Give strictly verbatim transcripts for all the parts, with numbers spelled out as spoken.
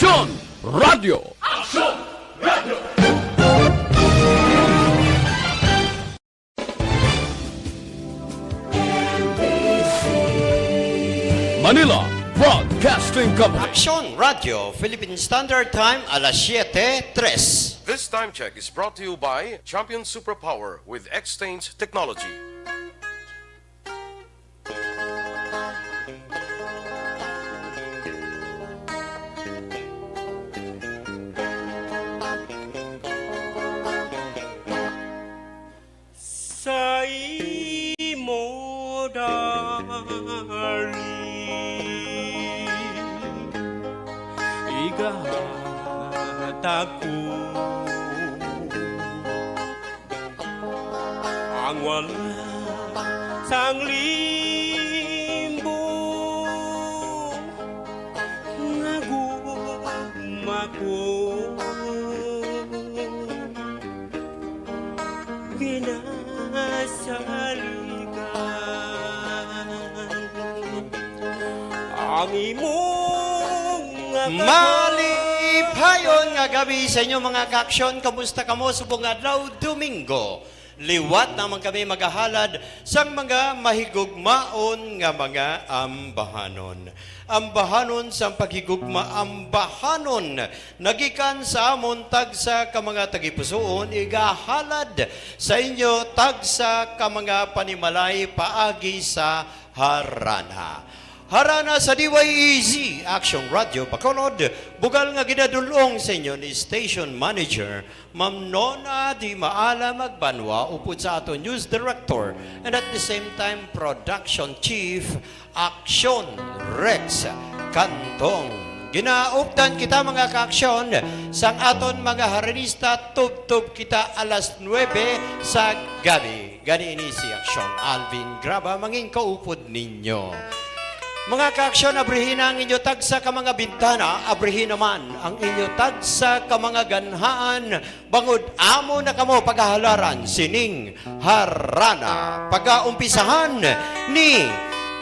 Aksyon Radio! Aksyon Radio! Manila Broadcasting Company. Aksyon Radio, Philippine Standard Time, alas siete tres. This time check is brought to you by Champion Superpower with X-Change Technology. Sa imo, darling, igahatag ko ang wala sang limbo nga gugma ko. Ginasaligan ang imong nga Malipayon nga gabi sa inyo, mga kaaksyon. Kamusta kamo subong adlaw Domingo? Liwat naman kami magahalad sang mga mahigugmaon nga mga ambahanon. Ambahanon sang paghigugma, ambahanon nagikan sa amon tagsa ka mga tagipusoon, igahalad sa inyo tagsa ka mga panimalay paagi sa Harana. Harana sa D Y E Z, Action Radio Bacolod, bugal nga ginadul-ong sa inyo ni Station Manager Ma'am Nona Di Maala Magbanwa, upod sa aton News Director and at the same time Production Chief, Action Rex Cantong. Ginaupdan kita, mga kaaksyon, sang aton mga haranista, tubtob kita alas nuebe sa gabi. Gani ini si Aksyon Alvin Graba, mangin kaupod ninyo. Mga kaaksyon, abrihin ang inyo tagsa ka mga bintana, abrihin naman ang inyo tagsa ka mga ganhaan, bangod amo na kamo pagahalaran sining harana. Pagaumpisahan ni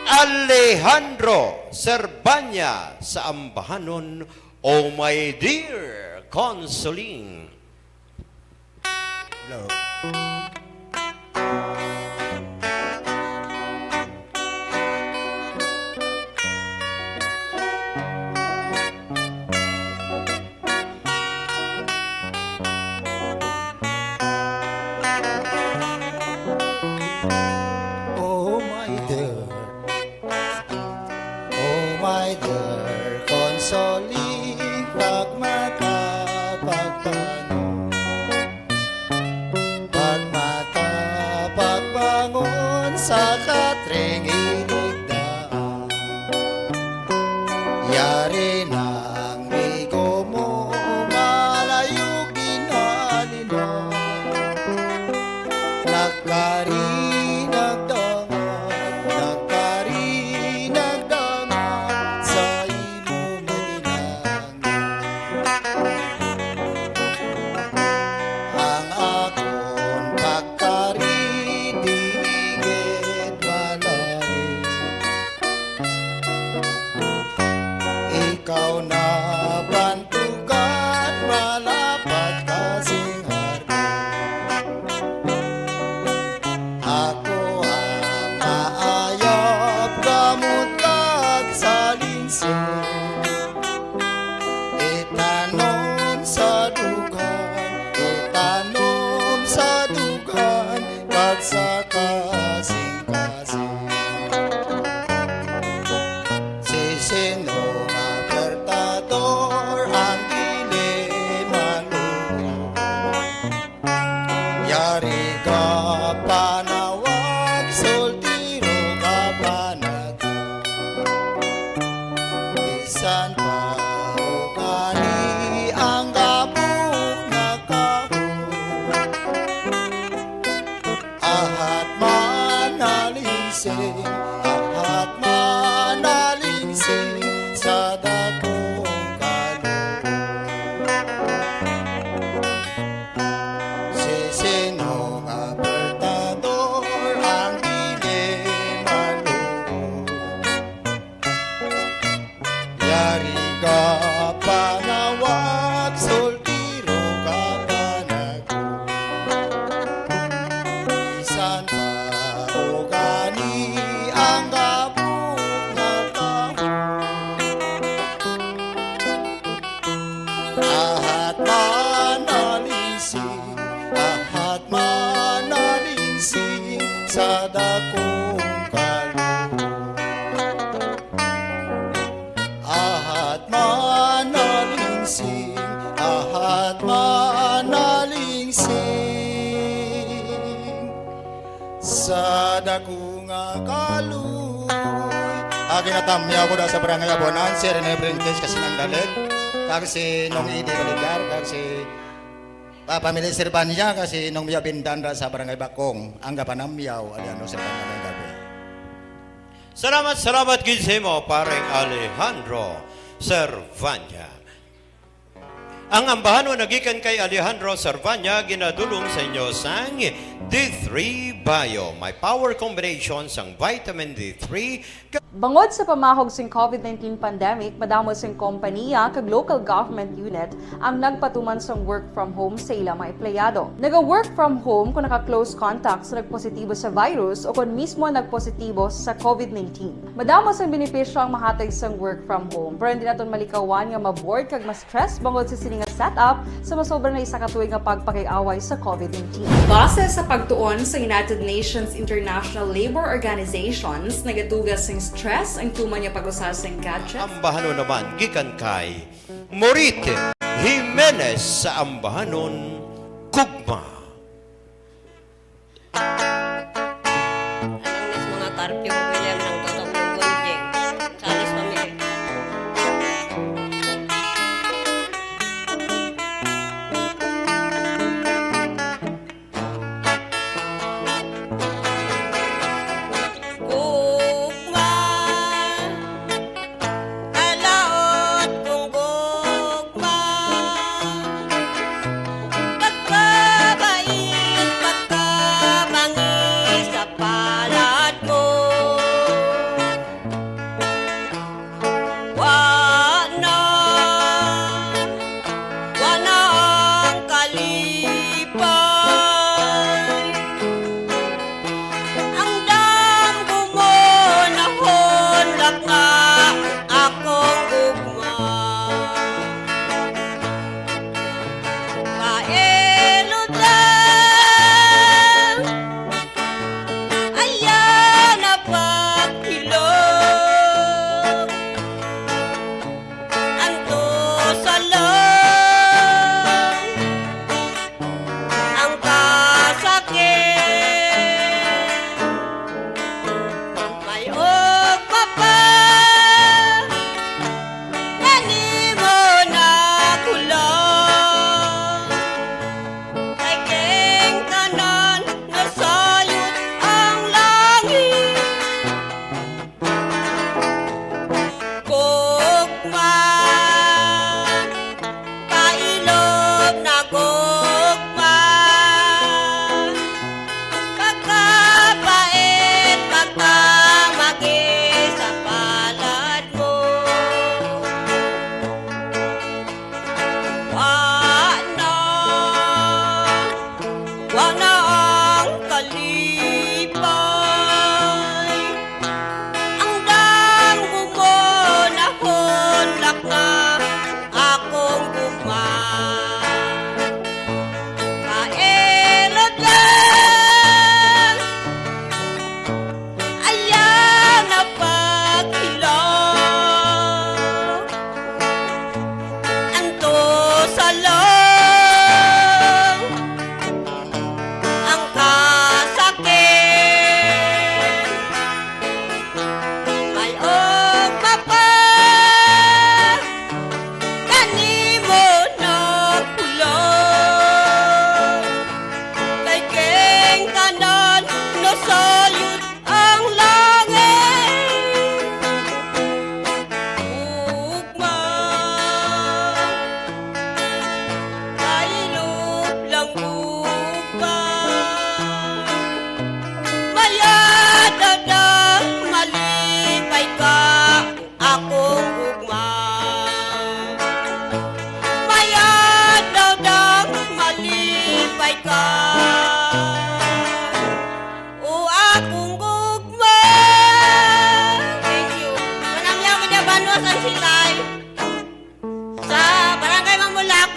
Alejandro Serbanya sa ambahanon Oh My Dear Consoling. Hello. Oh, my dear. Oh, my dear, consoling, pagmata, pagtano, pagma- Ahat manalingsing, ahat manalingsing sa dakong kaluoy. Ahat manalingsing, ahat manalingsing sa dako nga kaluoy. Ang ginatamyaw ko na sa Barangay Abuanan, si Rene Brintes, kag si Nang Dalit, kag si Nong Idi Baligar, kag si, ah, pamilya Servania, kag si Nong Mia Bindanda sa Barangay Bakong, ang gapanamyaw, Alejandro Servania, may gabi. Salamat, salamat gid sa imo, Pareng Alejandro Servania. Ang ambahanon nagikan kay Alejandro Servania, ginadulong sa inyo sang D three Bio. May power combination sang vitamin D three. Bangod sa pamahog sing COVID nineteen pandemic, madamo sing kompaniya kag local government unit ang nagpatuman sang work from home sa ila mga empleyado. Naga-work from home kung naka-close contact sa nagpositibo sa virus o kon mismo nagpositibo sa COVID nineteen. Madamo sang benepisyo ang mahatag sang work from home, pero hindi naton malikawan nga ma-bored kag ma-stress bangod sa sini nga setup sa masobra na isa ka tuig nga pagpakig-away sa COVID nineteen. Base sa pagtuon sa United Nations International Labor Organizations, nagatuga sing stress ang tuman nga pag-usa sing gadgets. Ambahanon naman gikan kay Morite Jimenez sa ambahanon Gugma. Anang nas mga karpyo ko, William, ng Toto Gonjeng. Salis pamili. Gugma, kalaot kong gugma. Pagkabait, pagkabangi sa palad mo.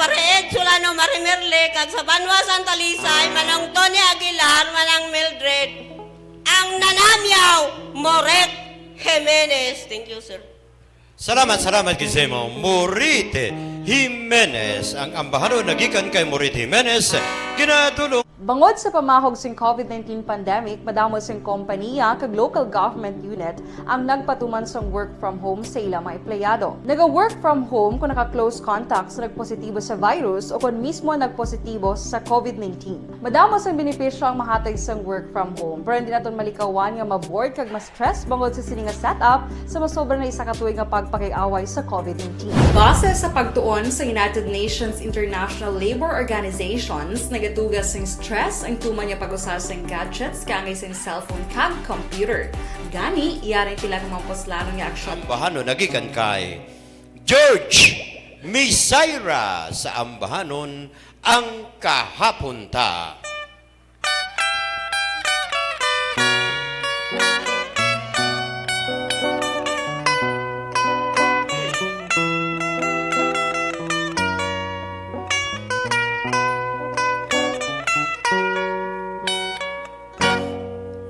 Pare Ed Solano Marimerle, kag sa banwa Santa Lisay, Manong Tony Aguilar, Manang Mildred, ang nanamyaw, Moret Jimenez. Thank you, sir. Salamat, salamat gid sa imo, Moret Jimenez. Ang ambahanon nagikan kay Moret Jimenez, ginatulong. Bangod sa pamahog sing covid nineteen pandemic, madamo sing kompaniya kag local government unit ang nagpatuman sang work from home sa ila mga empleyado. Naga-work from home kung naka-close contact sa nagpositibo sa virus o kon mismo ang nagpositibo sa covid nineteen. Madamo sang benepisyo ang mahatag sang work from home, pero hindi naton malikawan nga ma-bored kag ma-stress bangod sa sini nga setup sa masobra na isa ka tuig nga pagpakig-away sa covid nineteen. Base sa pagtuon sa United Nations International Labour Organizations, nagaduga sing stress ang tuman nga pag-usa sang gadgets kaangay sang cellphone kag computer. Gani, yari ang pila ka mga puslanon nga aksyon. Ambahanon nagikan kay George Misaira sa ambahanon ang kahapon ta.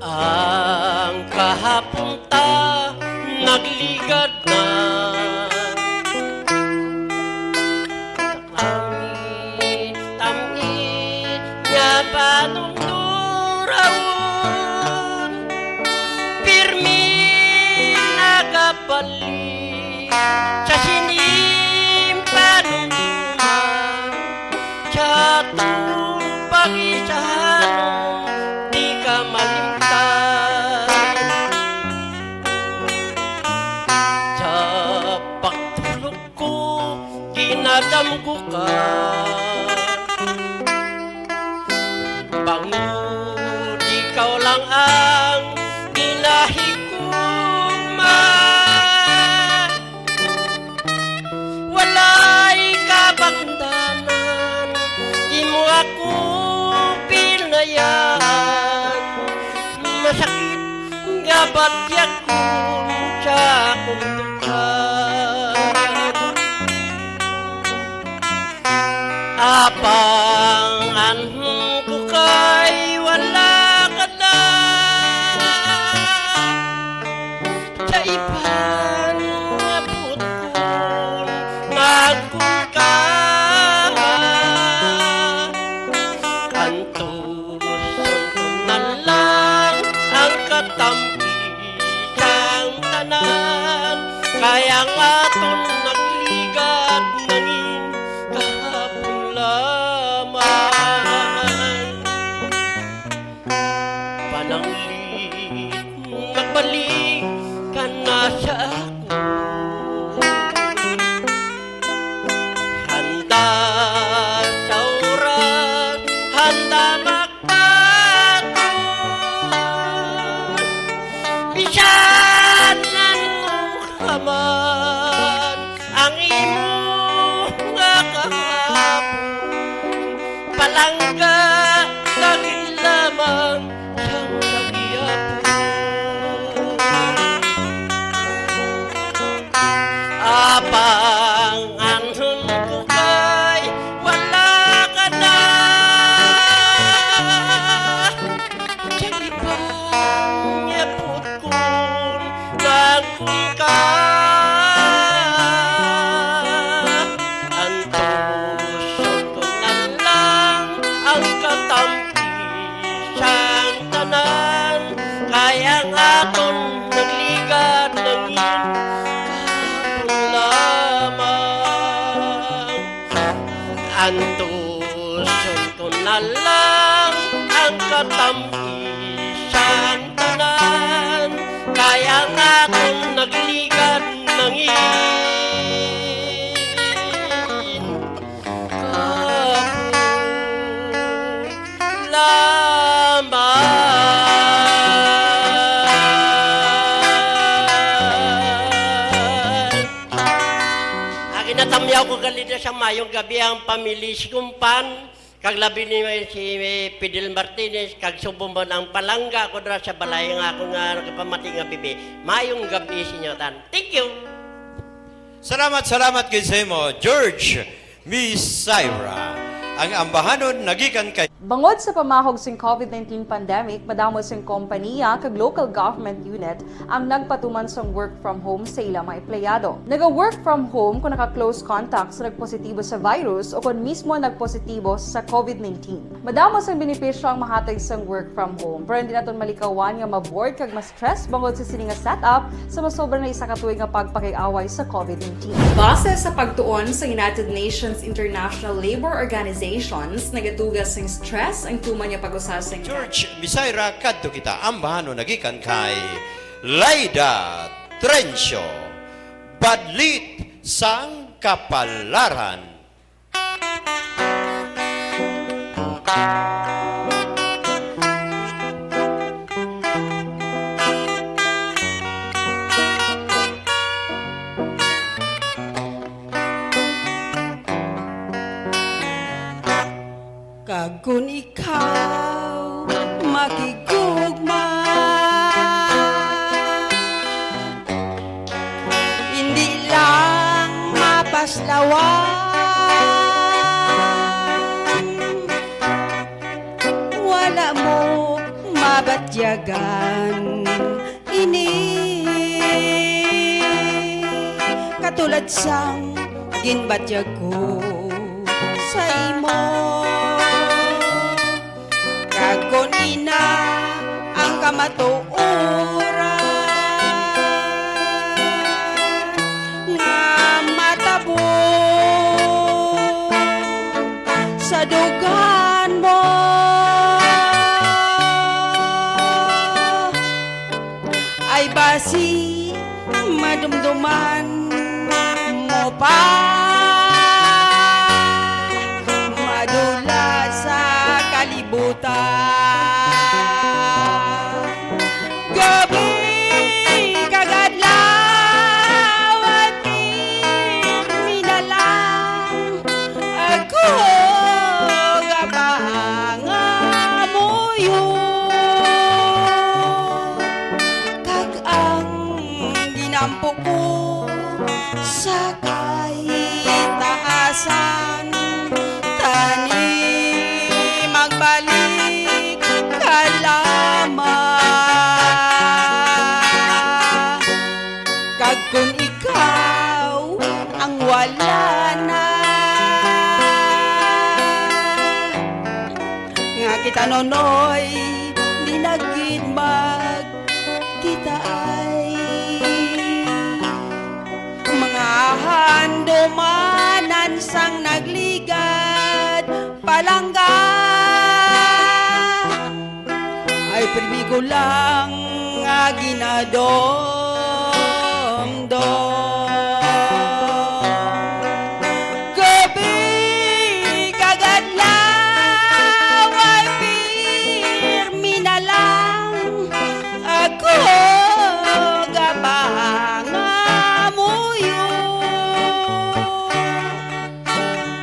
Ang kahapon ta nagligad na. Ang tamit nga panundurawon, pirmi nagabalik sa sining panunduran. Sa atong pag-isahanon, di ka malimtan. Sa pagtulog ko, ginadamgo ka. Bangod ikaw lang ang ginahigugma. Walay kabangdanan, di mo ako pinayaan. Masakit nga batyakon sa akong dughan. Apang anhon ko kay wala ka na. Sa iban nga buot ko nagkungka, antuson ko na lang ang katampi sang tanan, kay ang aton nagligad nangin kahapon lamang. Pananglit, magbalik ka na sa ako. Handa sa oras, handa magbaton. Bisan ano ka man, ang imo nga kahapon, palangga na gid lamang sang sa gihapon. Apang anhon ko kay wala ka na. Sa iban nga buot ko nagkungka, antuson ko na lang ang katampi sang tanan, kay ang aton nagligad nangin kahapon lamang. Antuson ko na lang ang katampi sang tanan, kay ang akon nagligad nangin kahapon lamang. Ang ginatamyaw ko gali na sa mayong gabi ang pamilya Sigumpan, kag labi ni si Fidel Martinez, kag subong man ang palangga ko dira sa balay nga ako nga nagapamati nga bibi. Mayong gabi sa inyo tan. Thank you. Salamat, salamat gid sa imo, George Miss Syra, ang ambahanon nagikan kay Bangod sa pamahog sing covid nineteen pandemic, madamo sing kompaniya kag local government unit ang nagpatuman sang work from home sa ila mga empleyado. Naga-work from home kung naka-close contact sa nagpositibo sa virus o kon mismo nagpositibo sa covid nineteen. Madamo sang benepisyo ang mahatag sang work from home, pero hindi naton malikawan nga ma-bored kag ma-stress bangod sa sini nga setup sa masobra na isa ka tuig nga pagpakig-away sa covid nineteen. Base sa pagtuon sa United Nations International Labor Organizations, nagaduga sing stress ang tuman nga pag-usa sing Church, Miss Syra, kadto kita. Ambahanon nagikan kay Laida Trencio, Badlit sang Kapalaran. Kag kon ikaw makigugma, hindi lang mapaslawan, wala mo mabatyagan ini, katulad sang ginbatyag ko sa imo. Kag kon ina ang kamatuoran nga matabo sa dughan mo, ay basi madumduman mo pa madula sa kalibutan. Gab-i kag adlaw, pirmi na lang ako nga pangamuyo, kag ang ginampo ko sa kahitasan, tani magbalik ka lamang. Kag kon ikaw ang wala na, nga kita, Nonoy, di na gid magkitaay. Mga handumanan sang nagligad, palangga, ay pirmi ko lang nga ginadomdom. Gab-i kag adlaw ay pirmi na lang ako nga pangamuyo,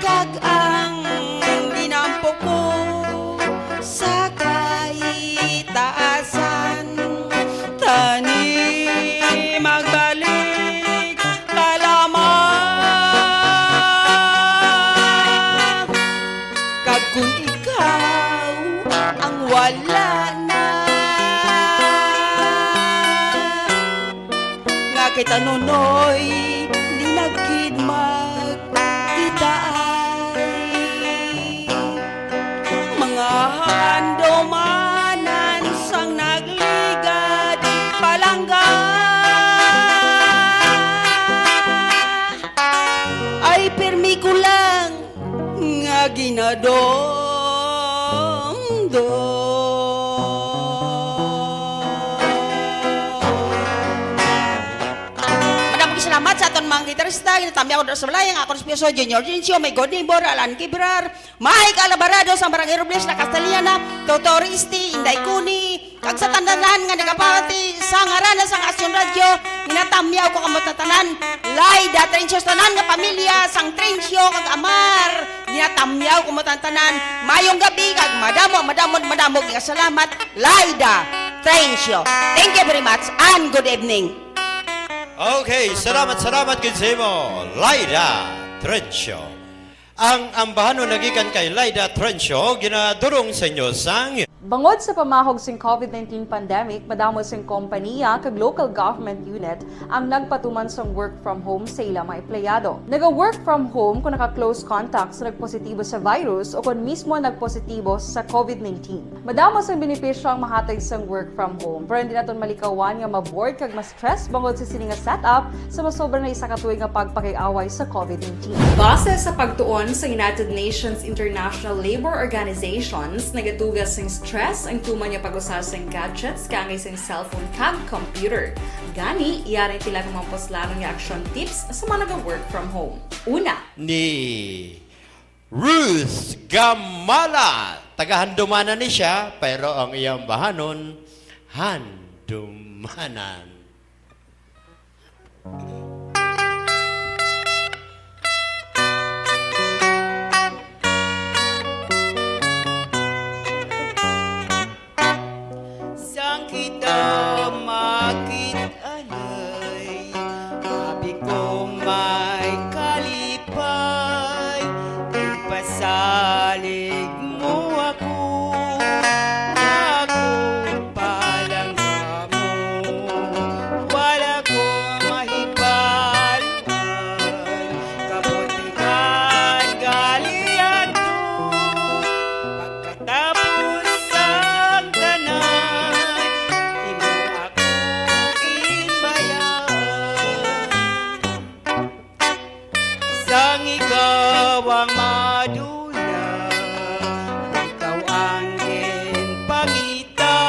kag ang ginampo ko sa kahitaasan, tani magbalik ka lamang. Kag kon ikaw ang wala na, nga kita, Nonoy, di na gid magkitaay. Mga handumanan sang nagligad, palangga, ay pirmi ko lang nga ginadomdom. Madamo gid salamat sa aton mga gitarista. Ginatamyaw ko sa balay ang akon esposo, Junior Gencio, my good neighbor, Alan Kibrar, Mike Alvarado sa Barangay Robles, La Castellana, Toto Risti, Inday Kuni, kag sa tanan nga nagapati sa ngaran sa Aksyon Radyo, ginatamyaw ko kamo tanan, Laida Trencio, tanan nga pamilya sang Trencio kag Amar, ginatamyaw ko mo tanan. Mayong gabi kag madamo, madamo, madamo nga salamat, Laida Trencio. Thank you very much and good evening. Okay, salamat, salamat gid sa imo, Laida Trencio. Ang ambahanon nagikan kay Laida Trencio, ginadurong sa inyo sang Bangod sa pamahog sing covid nineteen pandemic, madamo sing kompaniya kag local government unit ang nagpatuman sang work from home sa ila mga empleyado. Naga-work from home kon naka-close contact sa nagpositibo sa virus o kon mismo nagpositibo sa covid nineteen. Madamo sang benepisyo ang mahatag sang work from home, pero hindi naton malikawan nga ma-bored kag ma-stress bangod sa sini nga setup sa masobra na isa ka tuig nga pagpakig-away sa covid nineteen. Base sa pagtuon sa United Nations International Labor Organizations, nagatuga sing stress ang tuman nga pag-usa sing gadgets kaangay sing cellphone kag computer. Gani, yari sila nga mga puslanon nga action tips sa mga naga-work from home. Una, ni Ruth Gamala. Taga Handumanan ni siya, pero ang iyang bahanon, Handumanan. Sang kita makit-anay, abi ko may kalipay, ipasalig mo ako, ako pa lang kamo, wala ko mahibaluan, kabutihan gali ato. Pagkatapos sang tanan, imo ako ginbayaan. Sang ikaw ang madula, ikaw ang ginpangita.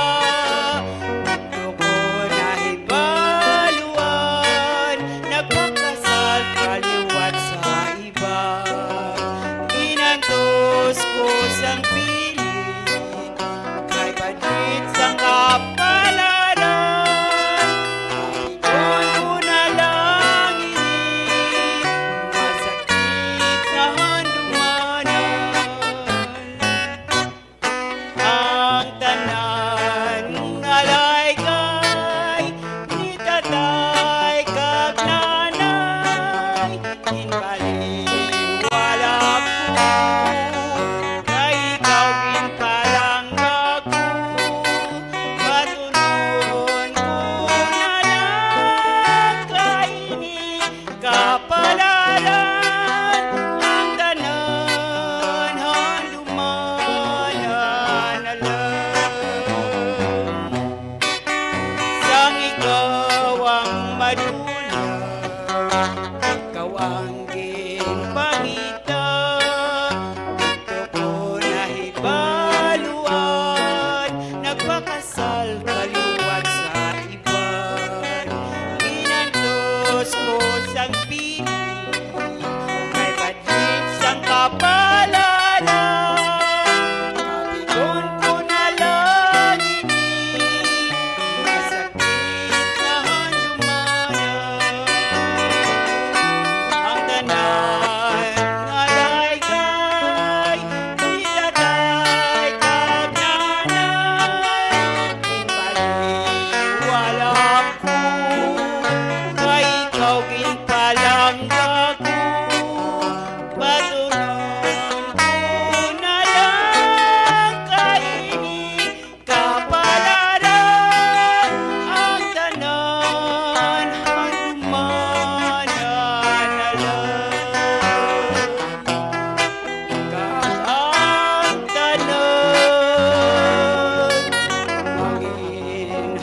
Didto ko nahibaluan, nagpakasal ka liwat sa iba. Ginantos ko sang pilit, kay badlit sang kapalaran. Kon ko na lang ini, masakit na handumanan. Ang tanan nga laygay ni tatay kag nanay, ginbaliwala ko, kay ikaw ginpalangga ko. Batunon ko na lang kay ini kapalaran, ang tanan handumanan na lang. Sang ikaw ang madula, ikaw ang ginpangita. Didto ko nahibaluan, nagpakasal ka liwat sa iban. Ginantos ko sang pilit, kay badlit sang kapalaran. Kapigon ko na lang ini, masakit na handumanan. Ang tanan nga laygay ni tatay kag nanay, ginbaliwala ko, kay ikaw ginpalangga ko. Batunon ko na lang kay ini kapalaran, ang tanan handumanan na lang. Kag ang tanan mangin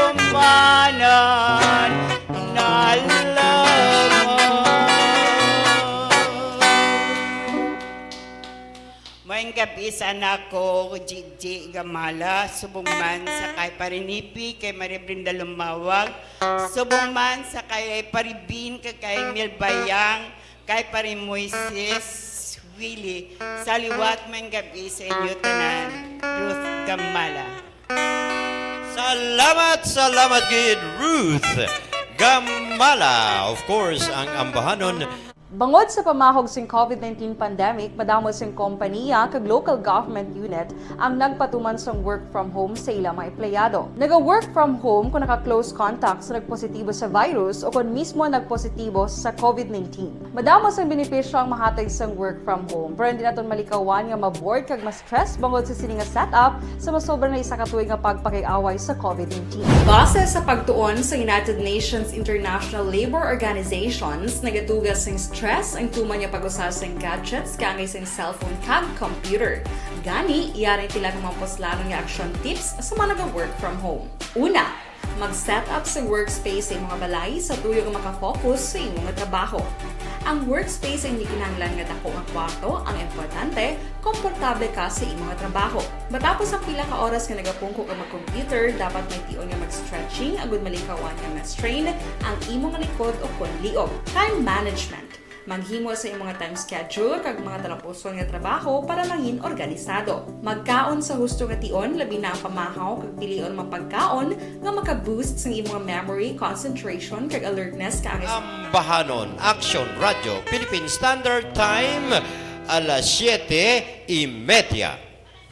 handumanan na lamang. Maayong gab-i sa anak ko, Gigi Gamala, subong man sa kay Pare Nipi, kay Maria Brenda Lumawag, subong man sa kay Pare Bin, kay, kay Mil Bayang, kay Pare Moises Willie. Sa liwat, maayong gab-i sa inyo tanan. Ruth Gamala. Salamat, salamat gid, Ruth Gamala. Of course, ang ambahanon Bangod sa pamahog sing COVID nineteen pandemic, madamo sing kompaniya kag local government unit ang nagpatuman sang work from home sa ila mga empleyado. Naga-work from home kon naka-close contact sa nagpositibo sa virus o kon mismo nagpositibo sa COVID nineteen. Madamo sang benepisyo ang mahatag sang work from home, pero hindi naton malikawan nga ma-bored kag ma-stress bangod sa sini nga setup sa masobra na isa ka tuig nga pagpakig-away sa COVID nineteen. Base sa pagtuon sa United Nations International Labour Organizations, nagatuga sing stress ang tuman nga pag-usa sing gadgets kaangay sing cellphone kag computer. Gani, yari ang pila ka mga puslanon nga action tips sa mga naga-work from home. Una, mag-set up sa workspace sa imong balay sa tuyo nga makafocus sa imong trabaho. Ang workspace ay hindi kinahanglan nga dako nga kwarto, ang importante, komportable ka sa imong trabaho. Matapos ang pila ka oras nga nagapungko ka mag-computer, dapat may tion nga mag-stretching agud malikawan nga ma-strain ang imong likod o kon liog. Time management. Maghimo sa imong time schedule kag mga talapuson nga trabaho para mangin organisado. Magkaon sa husto nga tion, labi na ang pamahaw kag pilion mga pagkaon nga maka-boost sang imong memory, concentration, kag alertness kaangay sa Ambahanon, Action Radio, Philippine Standard Time, alas siete y media.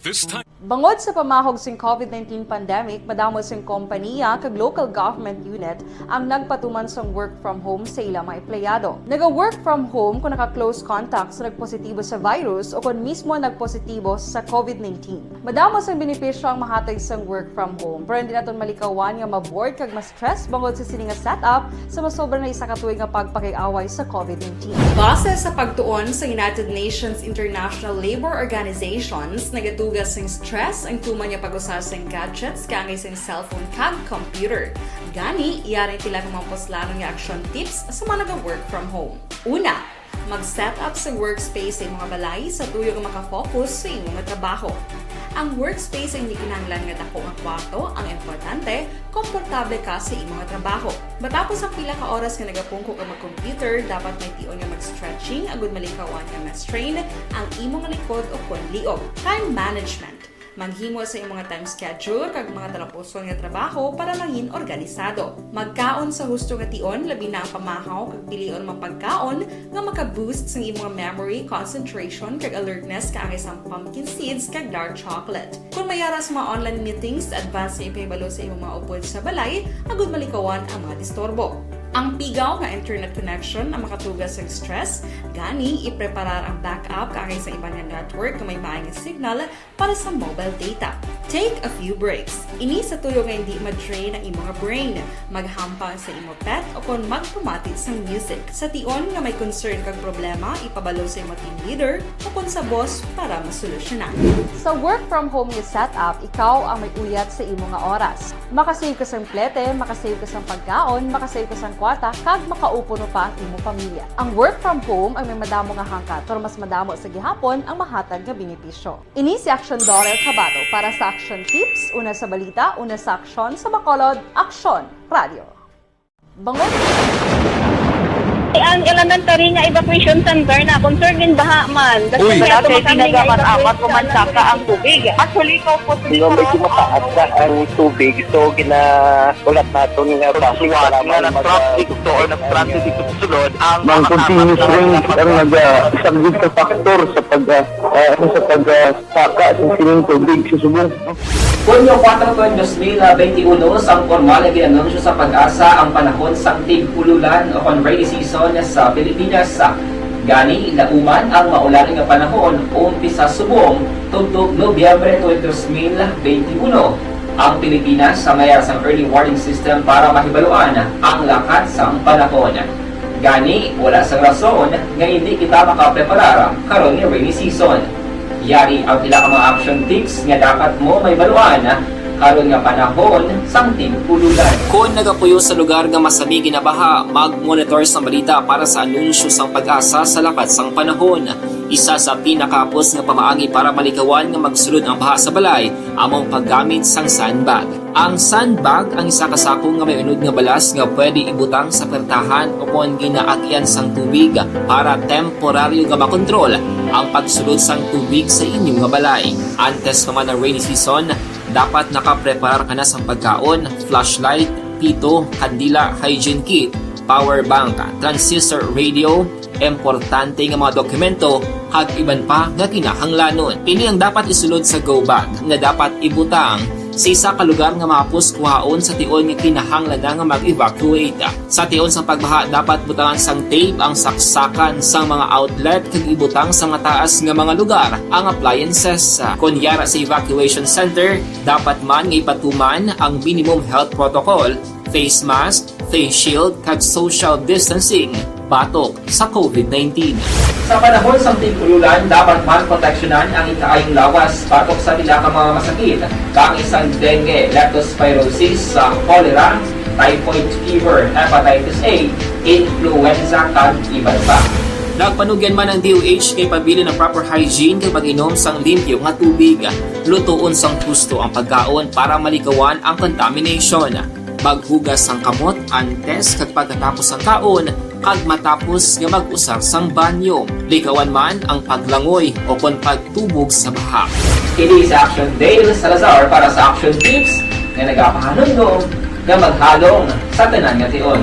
This time. Bangod sa pamahog sing COVID nineteen pandemic, madamo sing kompaniya kag local government unit ang nagpatuman sang work from home sa ila mga empleyado. Naga-work from home kon naka-close contact sa nagpositibo sa virus o kon mismo nagpositibo sa COVID nineteen. Madamo sang benepisyo ang mahatag sang work from home, pero hindi naton malikawan nga ma-bored kag ma-stress bangod sa sini nga setup sa masobra na isa ka tuig nga pagpakig-away sa COVID nineteen. Base sa pagtuon sa United Nations International Labour Organizations, nagatuga sing stress ang tuman nga pag-usa sing gadgets kaangay sing cellphone kag computer. Gani, yari ang pila ka mga puslanon nga action tips sa mga naga-work from home. Una, mag-set up sa workspace sa imong balay sa tuyo nga makafocus sa imong trabaho. Ang workspace ay hindi kinahanglan nga dako nga kwarto, ang importante, komportable ka sa imong trabaho. Matapos ang pila ka oras nga nagapungko ka mag-computer, dapat may tion nga mag-stretching agud malikawan nga ma-strain ang imong likod o kon liog. Time management. Maghimo sa imong time schedule kag mga talapuson nga trabaho para mangin organisado. Magkaon sa husto nga tion, labi na ang pamahaw kag pilion mga pagkaon nga maka-boost sang imong memory, concentration, kag alertness kaangay sang pumpkin seeds kag dark chocolate. Kon may ara sa mga online meetings, advance nga ipahibalo sa imong mga upod sa balay agud malikawan ang mga disturbo. Ang pigaw nga internet connection ang makatuga sang stress, gani ipreparar ang backup kaangay sa iban nga network nga may maay nga signal para sa mobile data. Take a few breaks. Ini sa tuyo nga hindi ma-drain ang imong brain. Maghampang sa imo pet o kon magpamati sang music. Sa tion nga may concern kag problema, ipabalo sa imo team leader o kon sa boss para masolusyonan. Sa work from home nga setup, ikaw ang may uyat sa imo nga oras. Makasave ka sang plete, makasave ka sang pagkaon, makasave ka sang kwarta, kag makaupo no pa ang imo pamilya. Ang work from home ang may madamo nga hangkat, pero mas madamo sa gihapon ang mahatag nga benepisyo. Ini si Aksyon Dorel Cabato para sa Aksyon Tips, una sa balita, una sa aksyon, sa Bacolod, Aksyon Radio. Bangod. Ang elementary nga evacuation center na concern din baha man. Uy. Wala kay ginagaman apat ko man saka ang tubig. Actually, ikaw po, hindi ko medyo mataas na ang tubig. So, ginahulat naton nga basi nga mag- nag-traffic to or nag-transit dito sa sulod, ang mga continuous rain ang nag-, ah, isang big factor sa pag, ah, ah, ano, sa pag, ah, saka sa sining tubig sa subong. Hunyo kuwatro, dos mil benti uno, sang pormal nga gin-anunsyo sa PAGASA ang panahon sang tig-ululan o kon rainy season sa Pilipinas. Gani, lauman ang maulan nga panahon umpisa subong tubtob Nobyembre twenty, dos mil benti uno. Ang Pilipinas sa may ara sang early warning system para mahibaluan ang lakat sang panahon. Gani, wala sang rason nga hindi kita makapreparar karon nga rainy season. Yari ang pila ka mga action tips nga dapat mo mahibaluan karon nga panahon sang tig-ululan. Kon nagapuyo sa lugar nga masami ginabaha, mag-monitor sang balita para sa anunsyo sang PAGASA sa lakat sang panahon. Isa sa pinakahapos nga pamaagi para malikawan nga magsulod ang baha sa balay amo ang paggamit sang sandbag. Ang sandbag ang isa ka sako nga may unod nga balas nga pwede ibutang sa pertahan o kon ginaagyan sang tubig para temporaryo nga makontrol ang pagsulod sang tubig sa inyo nga balay. Antes pa man ang rainy season, dapat nakapreparar ka na sang pagkaon, flashlight, pito, kandila, hygiene kit, power bank, transistor radio, importante nga mga dokumento, kag iban pa nga kinahanglanon. Ini ang dapat isulod sa go bag nga dapat ibutang sa isa ka lugar nga mahapos kuhaon sa tion nga kinahanglan na nga mag-evacuate. Sa tion sang pagbaha, dapat butangan sang tape ang saksakan sang mga outlet kag ibutang sa mataas nga mga lugar ang appliances. Kon yara sa evacuation center, dapat man nga ipatuman ang minimum health protocol, face mask, face shield, kag social distancing batok sa covid nineteen. Sa panahon sang tig-ululan, dapat man proteksyonan ang ikaayong lawas batok sa pila ka mga masakit, kaangay sang dengue, leptospirosis, sa cholera, typhoid fever, hepatitis A, influenza, kag iban pa. Nagpanugyan man ang D O H nga ipabilin ang proper hygiene kag pag-inom sang limpyo nga tubig. Lutoon sang husto ang pagkaon para maligawan ang contamination. Maghugas sang kamot antes kag pagkatapos sang kaon, kag matapos nga mag-usar sang banyo. Ligawan man ang paglangoy o kon pagtubog sa baha. Kini si Action Dale Salazar para sa Action Tips nga nagapahanumdom nga maghalong sa tanan nga tion.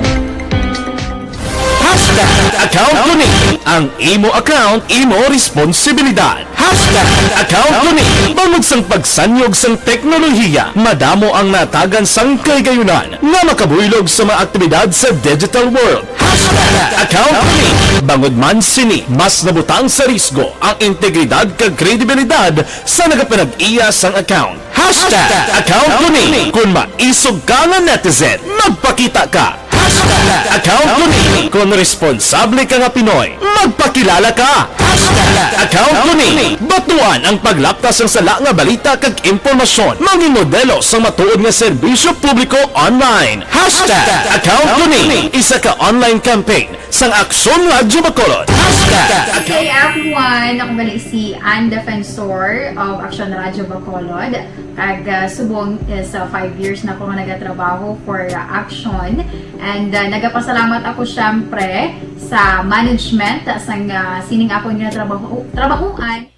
Hashtag account ko ni. Ang imo account, imo responsibilidad. Hashtag account ko ni. Bangod sang pagsanyog sang teknolohiya, madamo ang natagan sang kahigayunan nga makabuylog sa mga aktibidad sa digital world. Hashtag account ko ni. Bangod man sini, mas nabutang sa risgo ang integridad kag kredibilidad sa nagapanag-iya sang account. Hashtag account ko ni. Kon maisog ka nga netizen, magpakita ka. Hashtag account ko ni. Kon responsable ka nga Pinoy, magpakilala ka. Hashtag account ko ni. Batuan ang paglaptas sang sala nga balita kag impormasyon. Mangin modelo sang matuod nga serbisyo publiko online. Hashtag account ko ni. Isa ka online campaign sang Aksyon Radyo Bacolod. Hashtag K F one, ako gali si Ann Defensor of Aksyon Radyo Bacolod. Kag, ah, subong is, ah, five years na ko nga nagatrabaho for, ah, Aksyon. And, ah, nagapasalamat ako, syempre, sa management, ah, sang, ah, sining akon nga trabaho, trabahoan.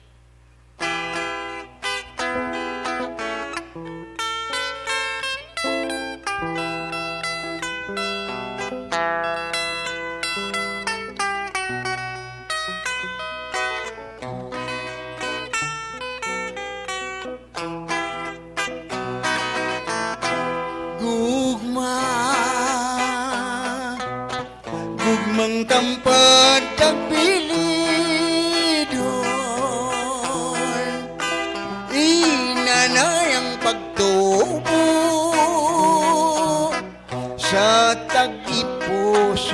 Gugma, gugmang tampad kag pilidon, inanay ang pagtubo sa tagipusoon.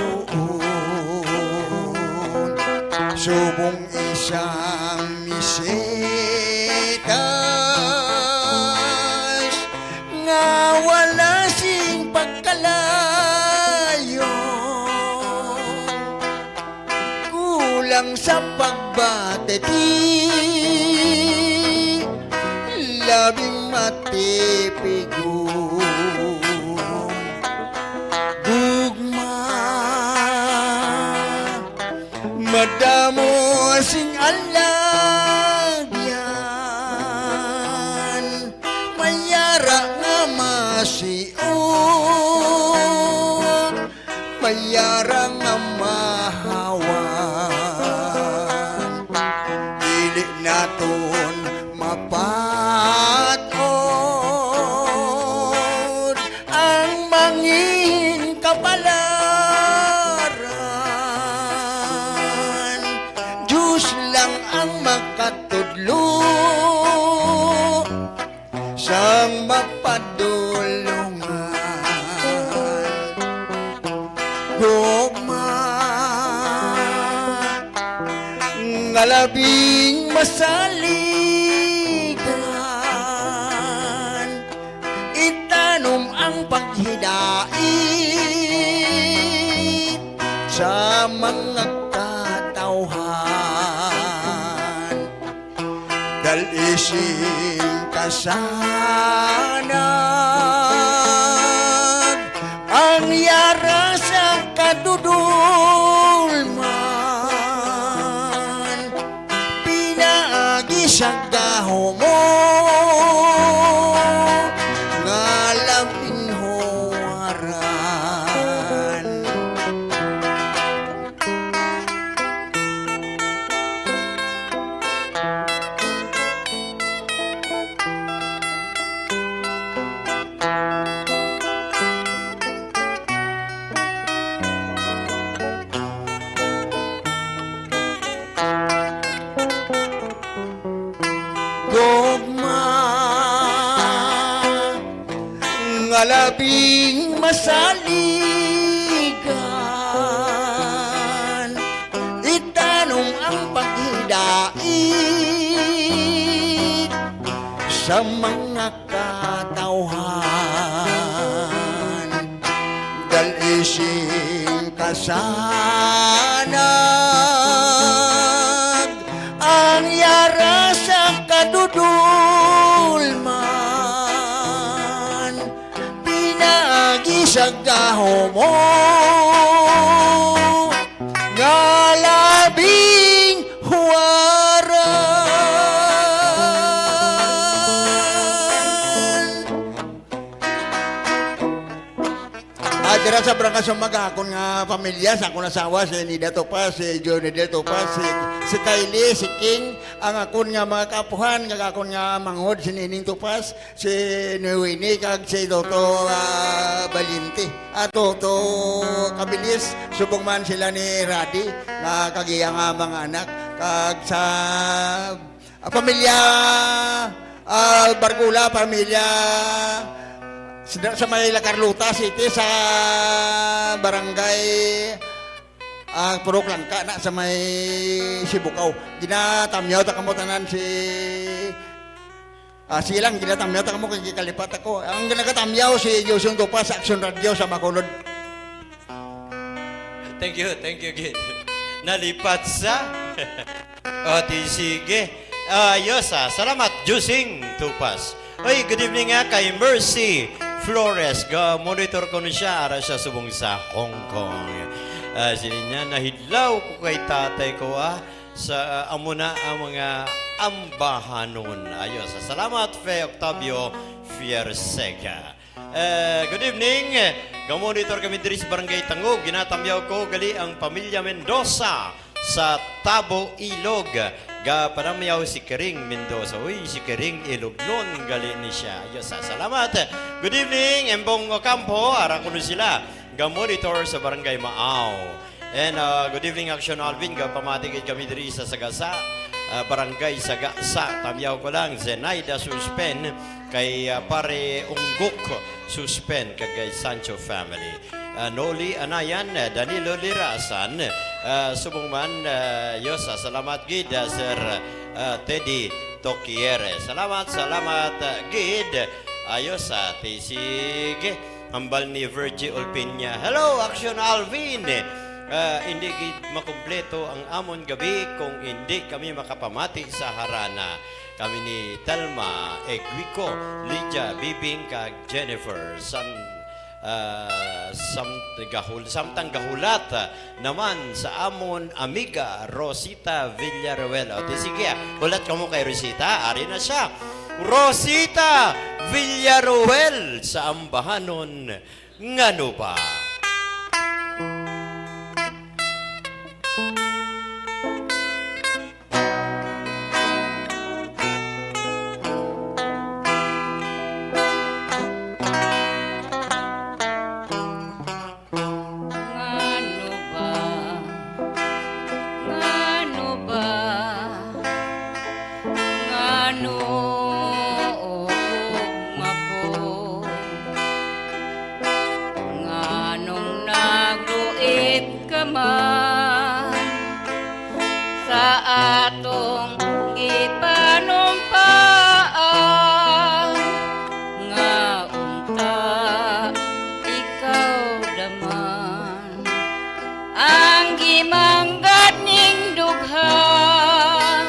Subong isang misetas nga wala sing pagkalayo, kulang sa pagbatiti, labing matipigon. Gugma, madamo sing alagyan, may yara nga masio, may yara nga mahawan. Dili naton mapat-od ang mangin kapalaran. Dios lang ang makatudlo sang mapadulongan. Gugma nga labing masaligan, itanom ang paghidait sa mga katawhan. Dal-i sing kasanag ang yara sa kadudolman, pinaagi sa gahom mo nga labing huwaran. Labing masaligan, itanom ang paghidait sa mga katawhan. Dal-i sing kasanag ang yara sa kadudulman. Pinaagi sa gahom mo nga labing huwaran. Ah, dira sa Barangay Sumaga, akon nga pamilya, sa akon asawa, si Nida Topas, si Johnny Del Topas, si, si Kylie, si King, ang akon nga mga kaapuhan, kag akon nga manghod, si Nining Topas, si Noe Winnie kag si Toto, ah, Valiente. Ah, Toto Kabilis, subong man sila ni Radi, nga kag iya nga mga anak. Kag sa, ah, pamilya, ah, Bargula, pamilya sa, sa may La Carlota City, sa barangay Ah, Purok Langka na sa may Sibukaw. Ginatamyaw ta kamo tanan si, ah, sige lang, ginatamyaw ta kamo kay gikalipat ako. Ang nagatamyaw si Josong Tupa sa Action Radio sa Bacolod. Thank you, thank you, gid. Nalipat sa? O, di sige. Ah, ayos, ah. Salamat, Josing Tupas. Oy, good evening nga kay Mercy Flores. Ga-monitor ko na siya, ara siya subong sa Hong Kong. Ah, sini niya, "Nahidlaw ko kay tatay ko, ah, sa, ah, amo na ang mga ambahanon." Ayos. Salamat, Fe Octavio Fierseca. Eh, good evening. Ga-monitor kami diri sa Barangay Tangub. Ginatamyaw ko gali ang pamilya Mendoza sa Tabo, Ilog. Gapanamyaw si Kering Mendoza. Uy, si Kering Ilognon gali ni siya. Ayos, ah, salamat. Good evening, Embong Ocampo. Ara kuno sila. Ga-monitor sa Barangay Maaw. And, uh, good evening, Action Alvin. Gapamati gid kami diri sa Sagasa, uh, Barangay Sagasa. Tamyaw ko lang, Zenaida Suspen, kay, uh, Pare Unggok Suspen, kag kay Sancho family. Uh, Noli Anayan, uh, Danilo Lirasan, uh, subong man, uh, ayos, uh, salamat gid, uh, Sir, uh, Teddy Toquiere. Salamat, salamat, uh, gid. Ayos, uh, ti-, sige. Hambal ni Virgie Olpiña, "Hello, Action Alvin! Ah, hindi gid makumpleto ang amon gabi kung hindi kami makapamati sa harana. Kami ni Telma, Eguico, Lydia, Bibing, kag Jennifer. San, ah, sam-, gahul-, samtang gahulat, ah, naman sa amon amiga Rosita Villaruel." O, di sige, ah. Hulat kamo kay Rosita. Ari na siya. Rosita Villaruel sa ambahanon, Ngano Ba? Ngano ba? Ngano ba? Ngano, o gugma ko? Nganong nagluib ka man sa atong gipanumpaan? Nga unta ikaw daman ang gimanggad ning dughan,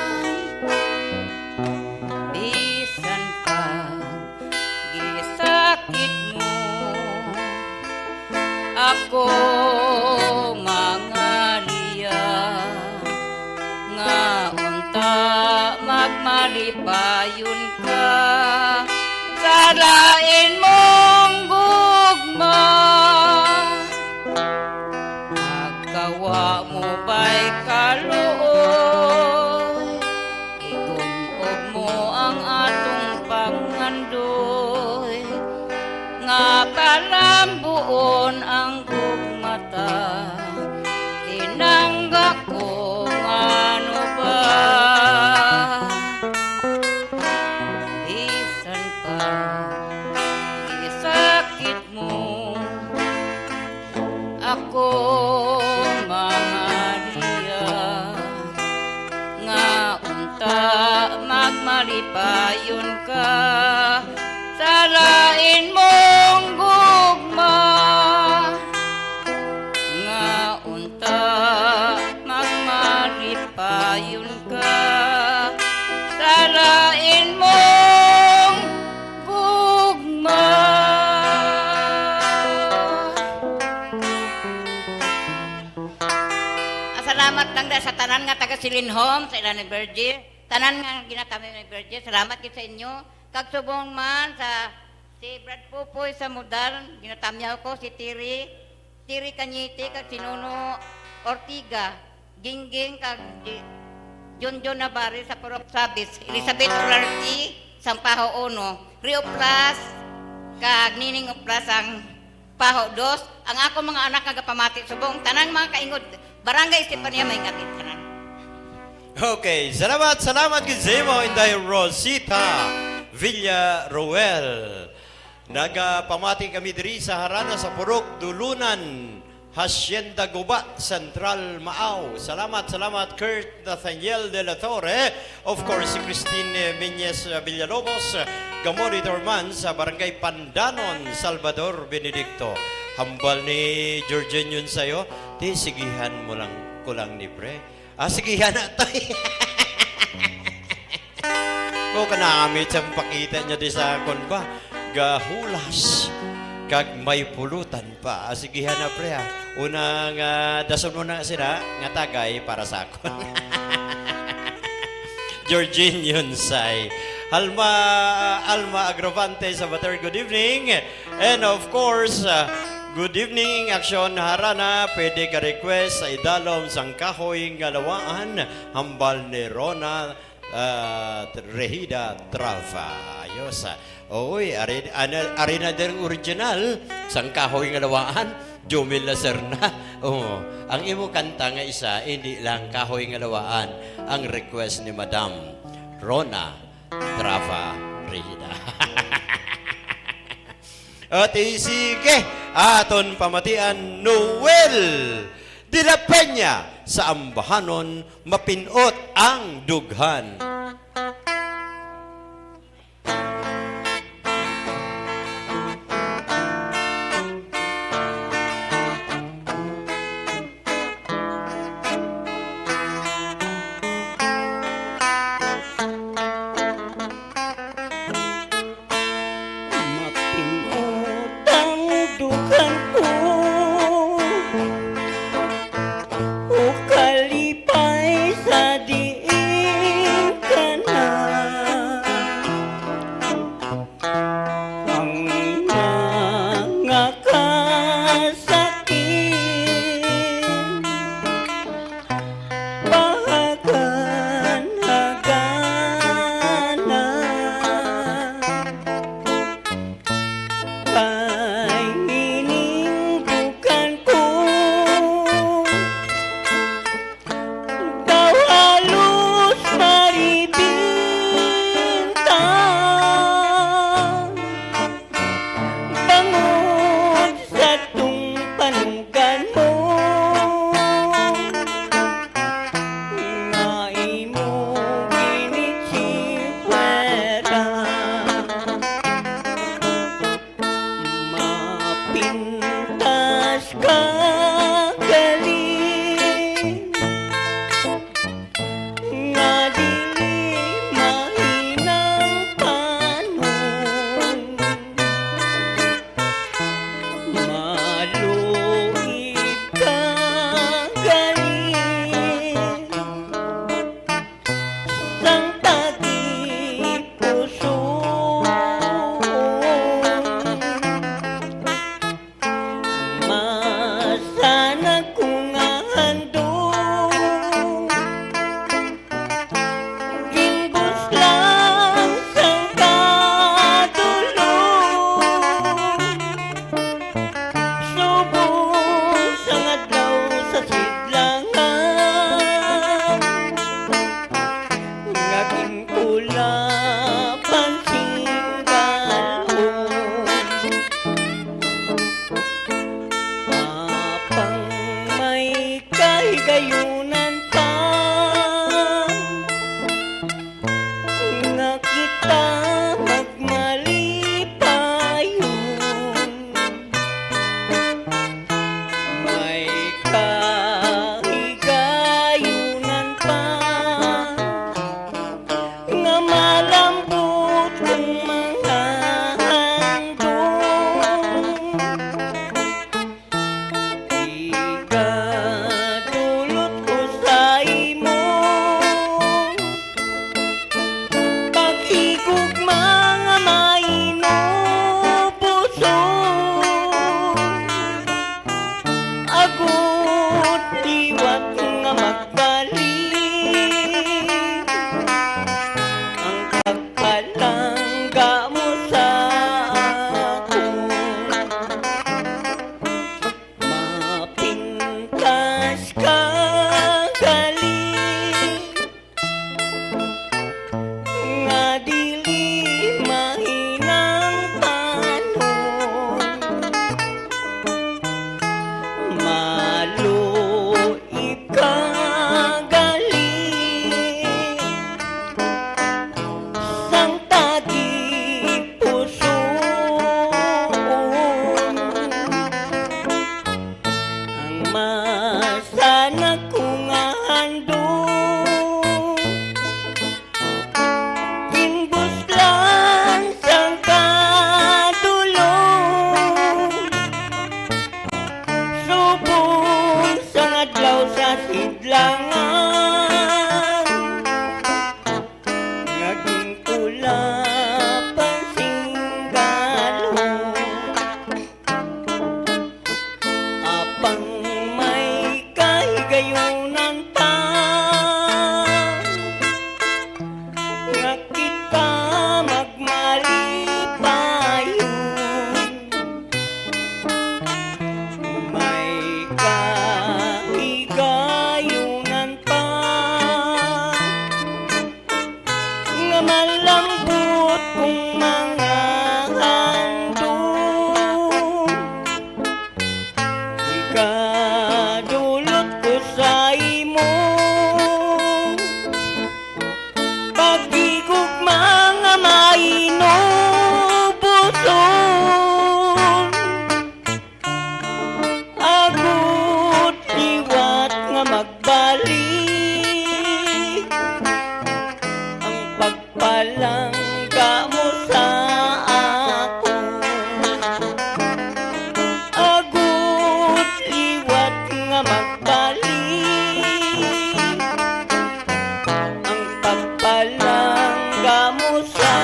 bisan pa gisakit mo ako, mangalia, nga unta magmalipayon ka sa lain mong gugma. Magkawa mo ba'y kaluoy? Igun-og mo ang atong pangandoy, nga palambuon ang gugma ta. Tinangga ko, ngano ba? Bisan pa, Malipayon ka sa lain mong gugma, nga unta magmalipayon ka sa lain mong gugma. Ah, salamat lang da sa tanan nga taga Silinhom, sa ila ni Virgie. Tanan nga ginatamyaw ni Virgie, salamat gid sa inyo. Kag subong man sa si Brad Pupoy sa Mudal, ginatamyaw ko, si Tiri, Tiri Cañete, kag si Nono Ortiga, Gingging, kag si Junjun Navarre sa Purok Sabis, Elizabeth Olarte, sang Paho Uno, Rio Plus, kag Nining Oplas ang Paho Dos, ang akon mga anak nga gapamati subong, tanang mga kaingod, Barangay Estefania, may ngati tanan. Okay, salamat, salamat gid sa imo, Inday Rosita Villaruel. Nagapamati kami diri sa Harana sa Purok Dulunan, Hacienda Guba, Central, Maao. Salamat, salamat, Kurt Nathaniel de la Torre. Of course, si Christine Meñez Villalobos, ga-monitor man sa Barangay Pandanon, Salvador Benedicto. Hambal ni Georgine yun sa'yo, "Ti, sigihan mo lang, ko lang ni pre." Ah, sigihan na to. O, kanami siyang pakita niya di sa akon ba? Gahulas. Kag may pulutan pa. Ah, sigihan na, pre, ah. Unang, ah, dason mo na sila nga tagay para sa akon. Georgine Yunsay. Alma, Alma Agravante Sabater, good evening. And of course, ah, good evening, Aksyon Harana. Pwede ka request sa idalom sang kahoy nga lawaan, hambal ni Rona, ah, Rehida Trava. Ayos, ah. Oy, ari, ana, ari na din original, sang kahoy nga lawaan, Jomel Lacerna. Oh, ang imo kanta nga isa, hindi lang kahoy nga lawaan, ang request ni Madam Rona Trava Rehida. At, eh, sige, aton pamatian, Noel de la Peña sa Ambahanon, Mapinot ang Dughan. Mapinot ang dughan ko, o kalipay sa diin ka na. Ang mga kasakit, bahagan hagana. Kay ining dughan ko, daw halos maribinta, bangod sa tong panunggan mo, nga imo ginitsipwera. Mapintas ka gali, nga dili mahinang panon. Maluib ka gali, sang tagipusoon. Masanag ko nga handom, ginbus lang sang kadulom. Subong sang adlaw sa sidlangan, nga pagpalangga mo sa akon, agod liwat nga magbalik ang pagpalangga mo sa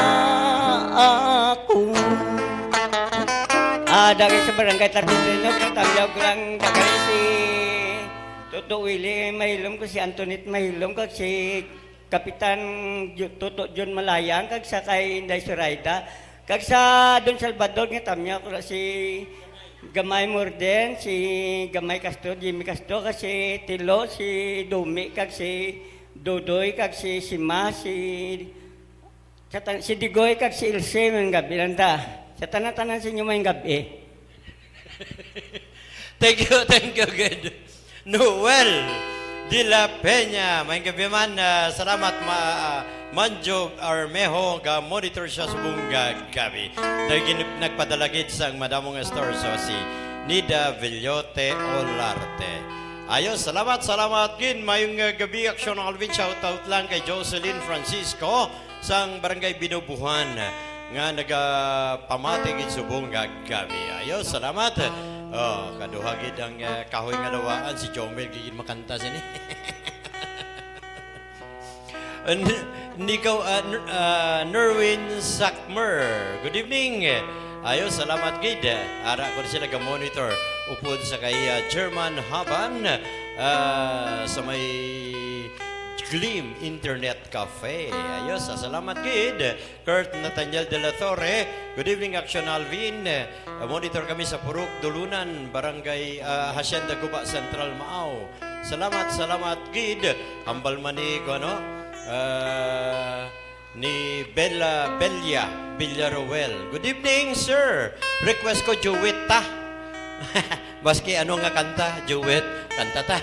akon. Ah, dagay sa Barangay Tarpentino, kay Tamyaw ko lang, dagay si Toto Willie Mahilom, ko si Antoinette Mahilom, kag si Kapitan Ju-, Toto John Malayang, kag sa kay Inday Zoraida, kag sa Don Salvador nga Tamyaw ko si Gamay Morden, si Gamay Castro, Jimmy Castro, kag si Tilo, si Dumi, kag si Dodoy, kag si Sima, si, sa tan-, si Digoy, kag si Ilse, may gabi lang ta. Sa tanan-tanan sa inyo, may gabi. Thank you, thank you, good. Noel de la Peña, may gabi man, ah, salamat, ma-, ah, Manjo Armejo, ga-monitor siya subong nga gabi. Nagin-, nagpadala gid sang madamo nga stars, so si Nida Villote Olarte. Ayos, salamat, salamat gid. Mayong, ah, gabi, Aksyon Alvin. Shoutout lang kay Jocelyn Francisco sang Barangay Binubuhan nga nagapamati gid subong nga gabi. Ayos, salamat. Oh, kaduha gid ang, ah, kahoy nga lawaan, si Jomel gid makanta sini. N-, Nico, ah, N-, ah, Nerwin Sakmer. Good evening. Ayo, salamat gid. Ara ko sila ga-monitor. Upod sa kay, ah, German Haban, ah, sa may Gleam Internet Cafe. Ayo, sa salamat gid. Kurt Nathaniel de la Torre. Good evening, Action Alvin. Ah, monitor kami sa Purok Dulunan, Barangay, ah, Hacienda Guba Central, Maaw. Salamat, salamat gid. Hambal man ni, ko ano, ah, ni Bella, Belia Villaruel. Good evening, sir. Request ko duet ta. Maski ano nga kanta, duet, kanta ta.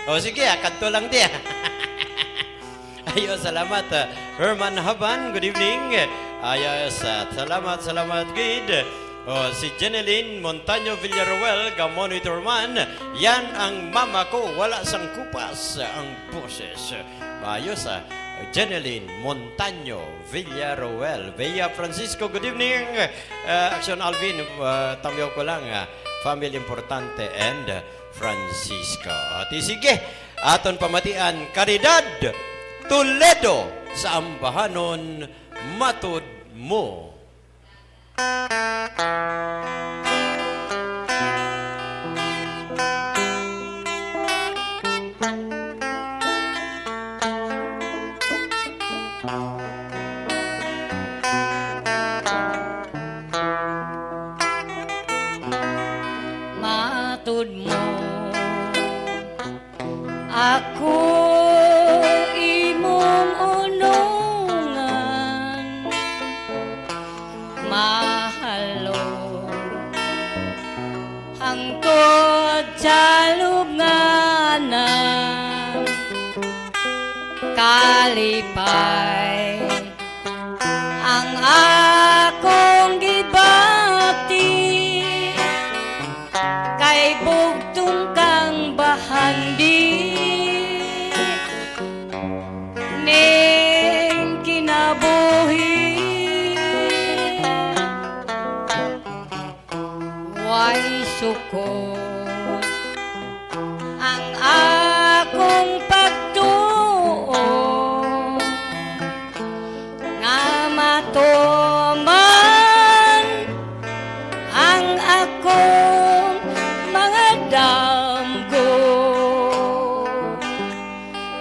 O sige, ah, kanto lang di, ah. Ayo, salamat, ah, Herman Haban, good evening. Ayos, ah, salamat, salamat gid. Oh, si Jeneline Montaño Villaruel, ga-monitor man. Yan ang mama ko, wala sang kupas ang boses. Ayos, ah, Jeneline Montaño Villaruel. Bea Francisco, good evening. Ah, Action Alvin, ah, tamyaw ko lang, ah, family importante and Francisco. At sige, aton pamatian, Caridad Toledo sa Ambahanon, Matud Mo. Matud mo, ako imong unungan, mahal hangtod sa lubnganan. Kalipay ang akong gibati, kay bugtong kang bahandi ning kinabuhi. Way suko ang akong pagtuo nga matuman ang akong mga damgo.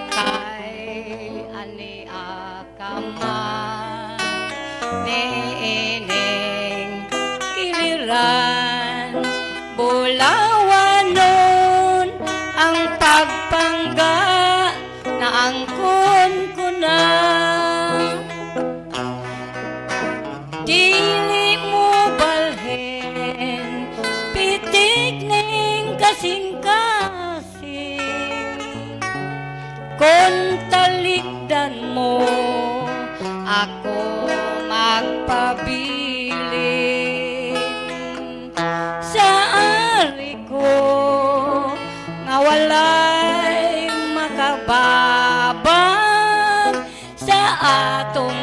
Kay ania ka man niining kiliran, bulawanon ang pagpangga, naangkon ko na. Dili mo balhin, pitik ning kasingkas. Kon talikdan mo, ako magpabilin. Sa ari ko nga walay makababag sa atong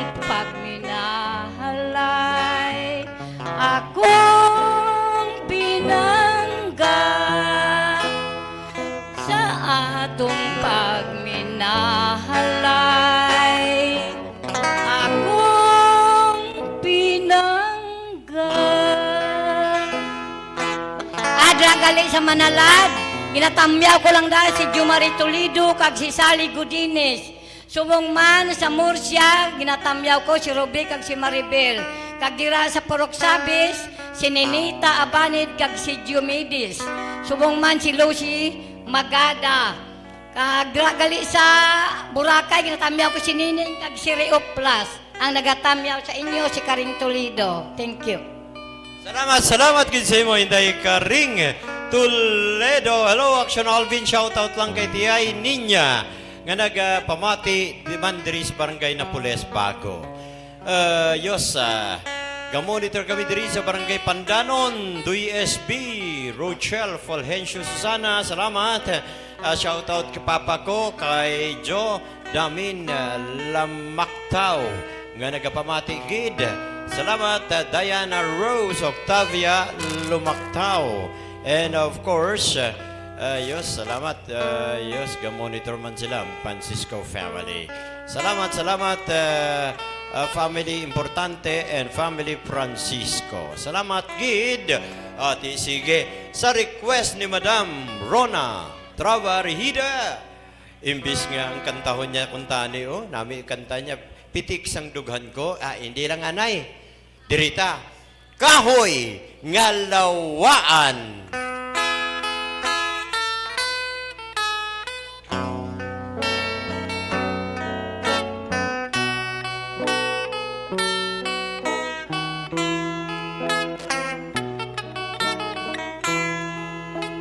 Sa Manalad, ginatamyaw ko lang dahil si Jumari Toledo kag si Sally Godinez. Subong man sa Murcia, ginatamyaw ko si Ruby kag si Maribel. Kag dira sa Purok Sabis, si Ninita Abanid kag si Diomedes. Subong man si Lucy Magada. Kag dira gali sa Boracay, ginatamyaw ko si Nining kag si Rio Plus. Ang nagatamyaw sa inyo, si Karing Toledo. Thank you. Salamat, salamat gid sa imo, Inday Karing Toledo. Hello, Action Alvin. Shout out lang kay Tiay Ninya nga nagapamati di man diri sa Barangay Napoles, Bago. Uh, yos, uh, ga-monitor kami diri sa Barangay Pandanon, Duy S B, Rochelle Fulgencio Susana, salamat. Uh, shout out kay papa ko, kay Joe Damin, uh, Lamaktaw, nga nagapamati gid. Salamat, uh, Diana Rose Octavia Lumaktaw. And of course, uh, uh, yos, salamat, uh, yos, ga-monitor man sila, ang Francisco family. Salamat, salamat, uh, uh, family Importante and family Francisco. Salamat gid. Ati, sige, sa request ni Madam Rona Trabarihida, imbis nga ang kantahon niya kuntani, oh, nami kanta niya, "Pitik sang dughan ko." Ah, hindi lang anay. Dirita, "Kahoy nga Lawaan."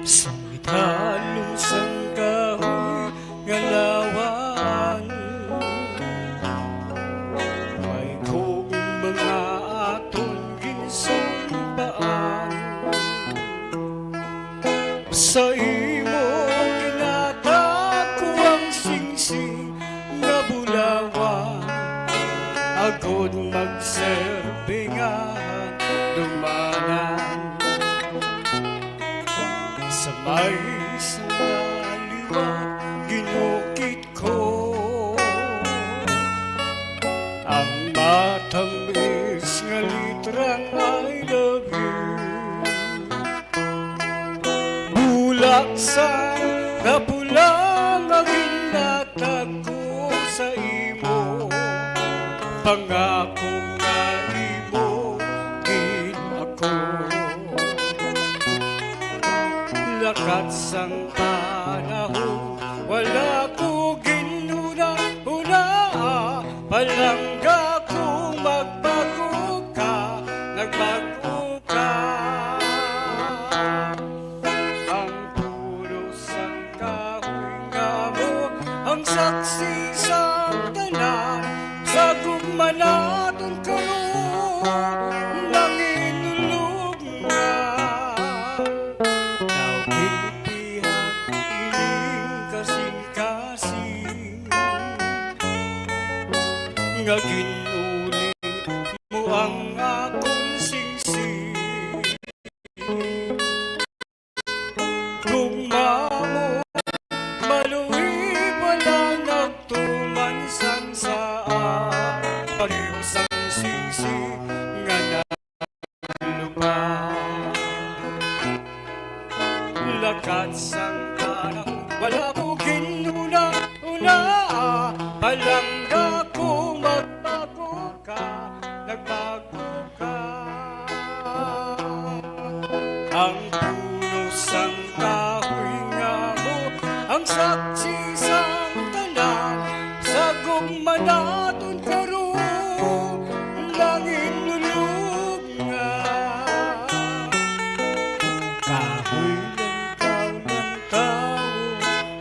Sa italom sang kahoy nga lawaan, may gugma nga aton ginsumpaan. Sa imo ginhatag ko ang singsing nga bulawan, agod magserbi nga dumanan. Sa may sanga liwat ginukit ko ang matamis nga litrang "I love you." Bulak sang kapula nga ginhatag ko sa imo, pangako nga imo gid ako. Lakat sang panahon, wala ko ginhuna-hunaa, palangga ko magbago ka, nagbago ka. Ang puno sang kahoy nga amo ang saksi sang tanan, sa gugma naton karon, nanginulog nga. Daw kintihan ining kasingkasing, nga ginuli mo ang akon singsing. Gugma mo, maluib, wala nagtuman sang saa, pareho sang singsing nga naglupa. Lakat sang panahon, wala ko ginuna-una, palangga ko magbago ka, nagbago ka. Ang puno sang kahoy nga amo ang saksi sang tanan, sa gugma naton karon, nanginulog nga. Kahoy, lantaw, lantaw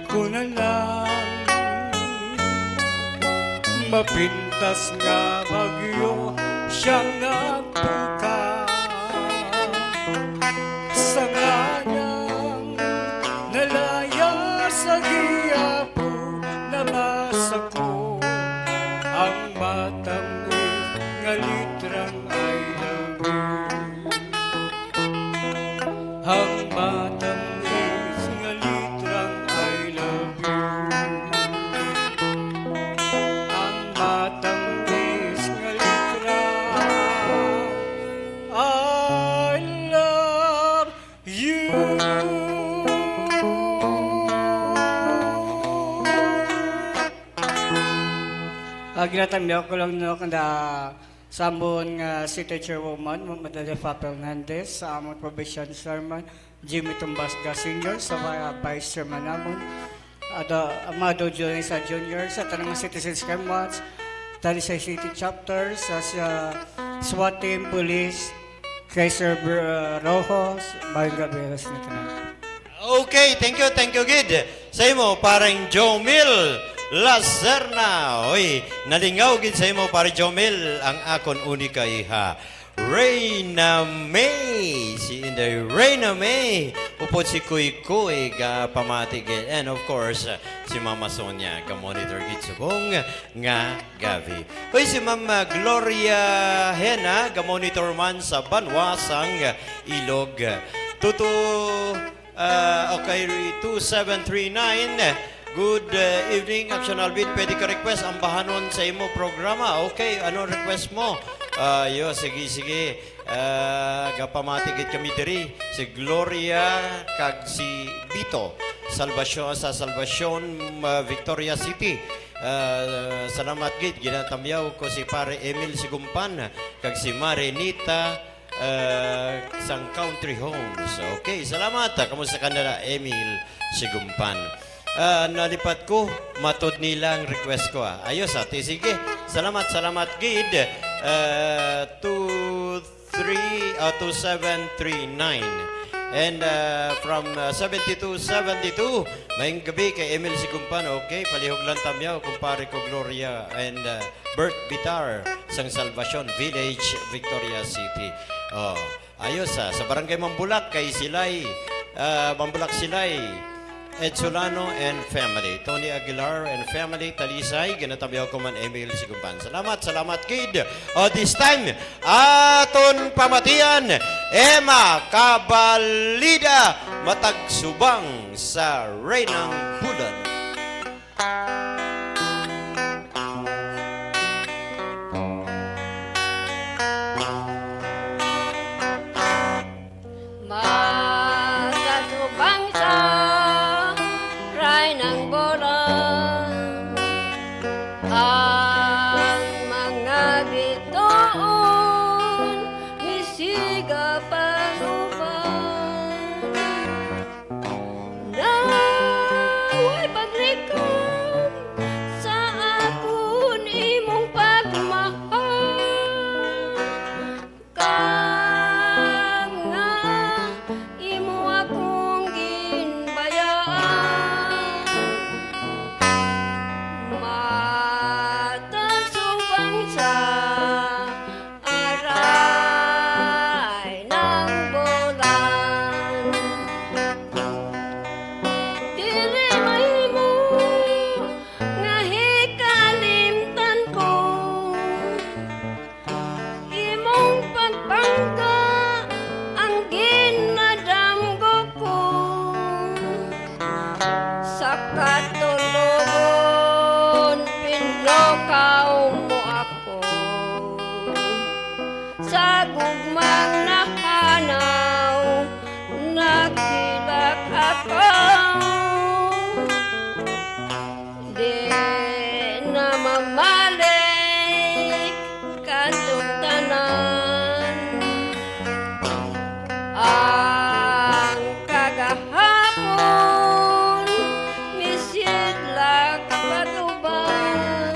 ko na lang. Mapintas nga bagyo siyang nagpuka. Sa nganang nalaya sa gihapon, nabasa ko ang matamis nga litrang "I love you." Ang matamis nga litrang "I love you." Ang matamis nga litrang "I love you." Ah, ginatamyaw ko lang, no, kanda sa amon nga City Chairwoman, Madam Fa Fernandez, sa amon provincial chairman, Jimmy Tumbasga Senior, sa mga vice chairman namon, at, ah, Amado Junisa Junior, sa tanang mga citizens kay Mats, Talisay City Chapter, sa, sa SWAT team, police, kay Sir Br-, Rojos, mayong gabi sa inyo tanan. Okay, thank you, thank you, gid. Sa imo, parang Jomil Lacerna. Oy, nalingaw gid sa imo, pare Jomil, ang akon unika iha. Reyna May, si Inday Reyna May. Upod si Kuy Kuy, ga pamati gid. And of course, uh, si Mama Sonia, ga monitor gid subong nga gabi. Uy, si Ma'am, uh, Gloria Hena, ga monitor man sa banwa sang Ilog. Tuto, uh, okay, two seven three nine. Good, uh, evening, Action Alvin. Pwede ka request ang bahanon sa imo programa? Okay, ano request mo? Ah, yo, sige, sige. Ah, gapamati gid kami diri. Si Gloria kag si Bito. Salvasyon, sa Salvasyon, ah, Victoria City. Ah, salamat gid. Ginatamyaw ko si Pare Emil Sigumpan kag si Mare Nita, ah, sang Country Homes. Okay, salamat. Ah, kamusta ka na, Emil Sigumpan? Ah, nalipat ko, matod nila ang request ko, ah. Ayos, ate, sige. Salamat, salamat gid. Ah, two three, ah, two seven three nine. And, ah, from, ah, seventy-two seventy-two, maayong gabi kay Emil Sigumpan. Okay, palihog lang tamyaw, kumpare ko Gloria and, ah, Bert Bitar sang Salvacion Village, Victoria City. Oh, ayos, ah. Sa Barangay Mambulak kay Silay, ah, Mambulak Silay, Ed Solano and family. Tony Aguilar and family, Talisay, ginatamyaw ko man Emil Sigumpan. Salamat, salamat gid. O, this time, aton pamatian, Emma Cabalida, Matag Subang sa Reynang Bulan. Matatubang sa Reynang Bulan ang mga bituon, misiga pag-uban. Naway paglikom sa akon imong pagmahal, kag nga imo akong ginbayaan. Matag subang sa aray ng bulan. Dili mahimo nga hikalimtan ko imong pagpangga, ang ginadamgo ko. Sa katulogon, pinlokaw mo ako. Sa gugmang nahanaw, nagkilak ako. Di na mamalik katong tanan. Ang kagahapon, misidlak pag-uban.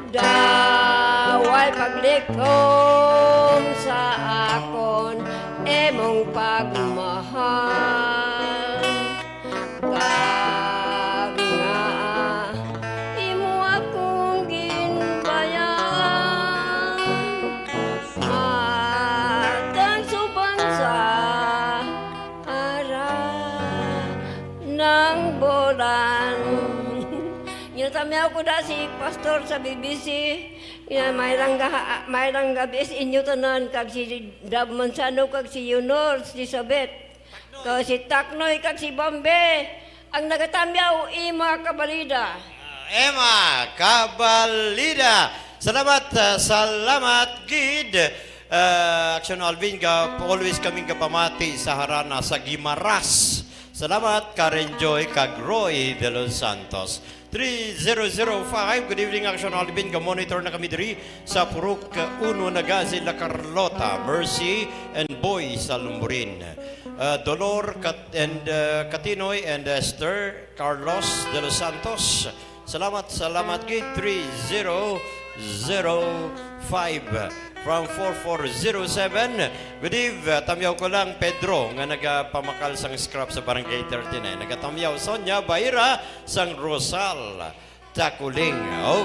Daway paglikom sa akon imong pagmahal. Kag nga imo akong ginbayaan, matag subang sa ara ng bulan. Ginatamyaw ko na si Pastor sa B B C. Nga may lang ga-, may lang gabi sa inyo tanan, kag si Dab Manzano, kag si Junor, si Elizabeth. Kag si Taknoy, kag si Bambi, ang nagatamyaw, Emma Cabalida. Ah, Emma Cabalida. Salamat, ah, salamat gid. Ah, Action Alvin, ga-, always kaming gapamati sa harana sa Guimaras. Salamat, Karen Joy, kag Roy De Los Santos. Three zero zero five, good evening, Action Alvin. Ga-monitor na kami diri sa Purok Uno, Nagazi, La Carlota, Mercy and Boy sa Lumburin. Uh, Dolor Kat-, and uh, Katinoy and Esther Carlos de los Santos. Salamat, salamat gid. Three zero zero five from four four zero seven. Good eve, uh, tamyaw ko lang, Pedro, nga nagapamakal sang scrap sa Barangay thirty-nine. Nagatamyaw, Sonia Baira sang Rosal, Takuling.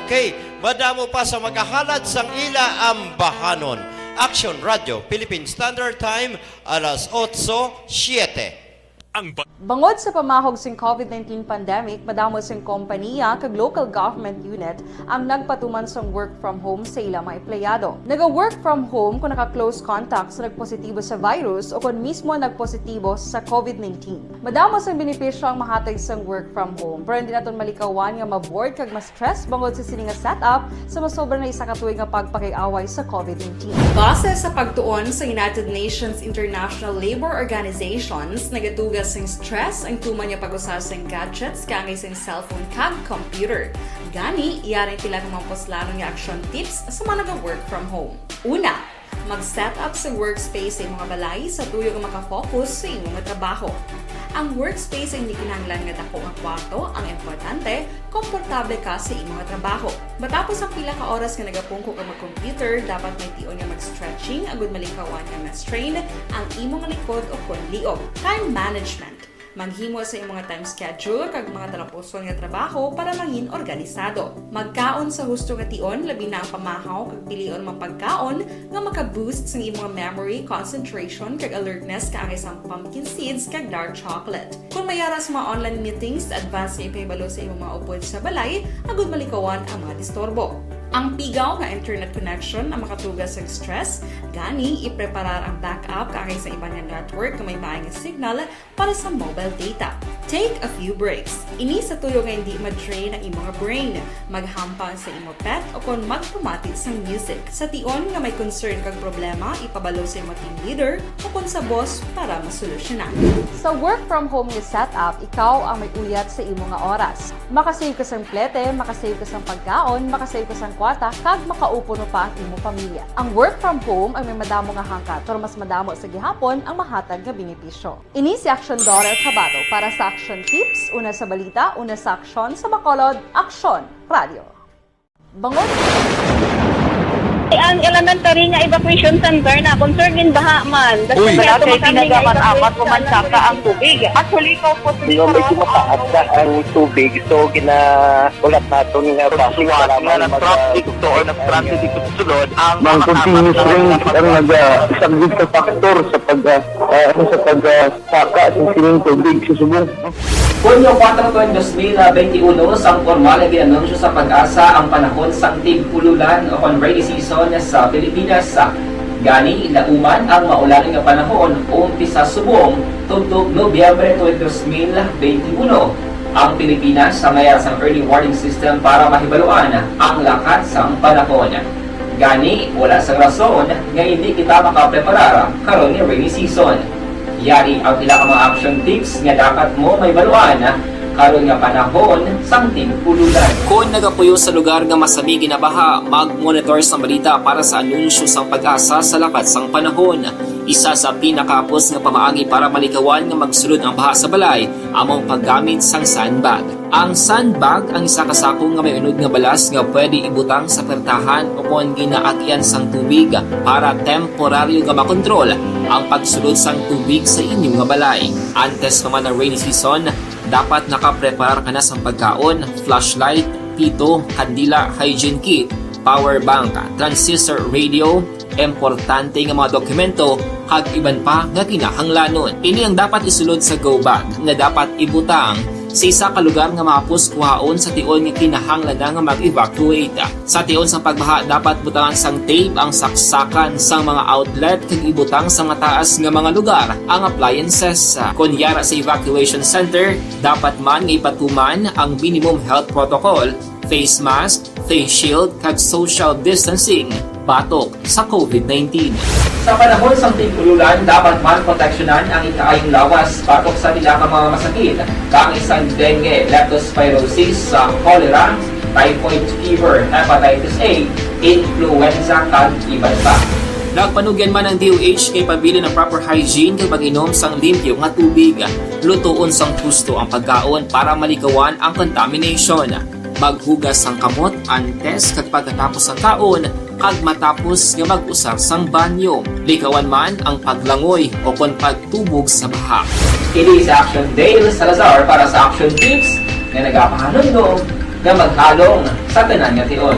Okay, madamo pa sa magahalad sang ila ambahanon. Action Radio, Philippine Standard Time, alas otso siete. Ang ba- Bangod sa pamahog sing COVID nineteen pandemic, madamo sing kompaniya kag local government unit ang nagpatuman sang work from home sa ila mga empleyado. Naga-work from home kung naka-close contact sa nagpositibo sa virus o kon mismo nagpositibo sa COVID nineteen. Madamo sang benepisyo ang mahatag sang work from home, pero hindi naton malikawan nga ma-bored kag ma-stress bangod sa sini nga setup sa masobra na isa ka tuig nga pagpakig-away sa COVID nineteen. Base sa pagtuon sa United Nations International Labour Organizations, nagatuga sing stress ang tuman nga pag-usa sing gadgets kaangay sing cellphone kag computer. Gani, yari ang pila ka mga puslanon nga action tips sa mga naga-work from home. Una, mag-set up sa workspace sa imong balay sa tuyo nga maka-focus sa imong trabaho. Ang workspace ay hindi kinahanglan nga dako nga kwarto, ang importante, komportable ka sa imong trabaho. Matapos ang pila ka oras nga nagapungko ka mag-computer, dapat may tion nga mag-stretching agud malikawan nga ma-strain ang imong likod o kon liog. Time management. Maghimo sa imong time schedule kag mga talapuson nga trabaho para mangin organisado. Magkaon sa husto nga tion, labi na ang pamahaw kag pilion mga pagkaon nga maka-boost sang imong memory, concentration, kag alertness kaangay sang pumpkin seeds kag dark chocolate. Kung may ara sa mga online meetings, advance nga ipahibalo sa imong mga upod sa balay agud malikawan ang mga disturbo. Ang pigaw nga internet connection ang makatuga sa stress, gani ipreparar ang backup kaangay sa iban nga network nga may maay nga signal para sa mobile data. Take a few breaks. Ini sa tuyo nga hindi ma-drain ang imong brain. Maghampang sa imo pet o kon magpamati sang music. Sa tion nga may concern kag problema, ipabalo sa imo team leader o kon sa boss para masolusyonan. Sa work from home nga setup, ikaw ang may uyat sa imo nga oras. Makasave ka sang plete, makasave ka sang pagkaon, makasave ka sang kwarta, kag makaupo pa ang imo pamilya. Ang work from home ay may madamo nga hangkat, pero mas madamo sa gihapon ang mahatag nga benepisyo. Ini si Action Daughter Kabato para sa Action Tips, una sa balita, una sa aksyon, sa Bacolod, Action Radio. Bangod. Ang elementary nga evacuation center na concern gin baha man. Uy. Wala kay ginagaman apat ko man saka ang tubig. Actually, ikaw po. Di ba, medyo mataas na ang tubig, so gina-, ulat naton nga bus, kailangan mag-, traffic to or nag-transit dito sa sulod ang mga continuous rain ang nag-, ah, isang risk factor sa pag, ah, ah, ano, sa pag, ah, saka sa sining tubig sa subong. Hunyo kuwatro, dos mil benti uno, sang pormal nga gin-anunsyo sa PAGASA ang panahon sang tig-ululan o kon rainy season sa Pilipinas. Gani, lauman ang maulan nga panahon umpisa subong tubtob Nobyembre twenty, dos mil benti uno. Ang Pilipinas, sa mayar sang early warning system para mahibaluan ang lakat sang panahon. Gani, wala sang rason nga hindi kita makapreparar karon nga rainy season. Yari ang pila ka mga action tips nga dapat mo mahibaluan karon nga panahon sang tig-ululan. Kon nagapuyo sa lugar nga masami ginabaha, mag-monitor sa balita para sa anunsyo sang PAGASA sa lakat sang panahon. Isa sa pinakahapos nga pamaagi para malikawan nga magsulod ang baha sa balay amo ang paggamit sang sandbag. Ang sandbag ang isa ka sako nga may unod nga balas nga pwede ibutang sa pertahan o kon ginaagyan sang tubig para temporaryo nga makontrol ang pagsulod sang tubig sa inyo nga balay. Antes pa man ang rainy season, dapat nakapreparar ka na sang pagkaon, flashlight, pito, kandila, hygiene kit, power bank, transistor radio, importante nga mga dokumento, kag iban pa nga kinahanglanon. Ini ang dapat isulod sa go bag nga dapat ibutang sa isa ka lugar nga mahapos kuhaon sa tion nga kinahanglan na nga mag-evacuate. Sa tion sang pagbaha, dapat butangan sang tape ang saksakan sang mga outlet kag ibutang sa mataas nga mga lugar ang appliances. Kon yara sa evacuation center, dapat man nga ipatuman ang minimum health protocol, face mask, face shield, kag social distancing. batok sa COVID nineteen. Sa panahon sang tig-ululan, dapat man proteksyonan ang ikaayong lawas batok sa pila ka mga masakit, kaangay sang dengue, leptospirosis, sa cholera, typhoid fever, hepatitis A, influenza, kag iban pa. Nagpanugyan man ang D O H kay pabilin ang proper hygiene kag pag-inom sang limpyo nga tubig. Lutoon sang husto ang pagkaon para malikawan ang contamination. Maghugas sang kamot antes kag pagkatapos sang kaon, kag matapos nga mag-usar sang banyo. Likawan man ang paglangoy o kon pagtubog sa baha. Kini si Action Dale Salazar para sa Action Tips nga nagapahanumdom nga maghalong sa tanan nga tion.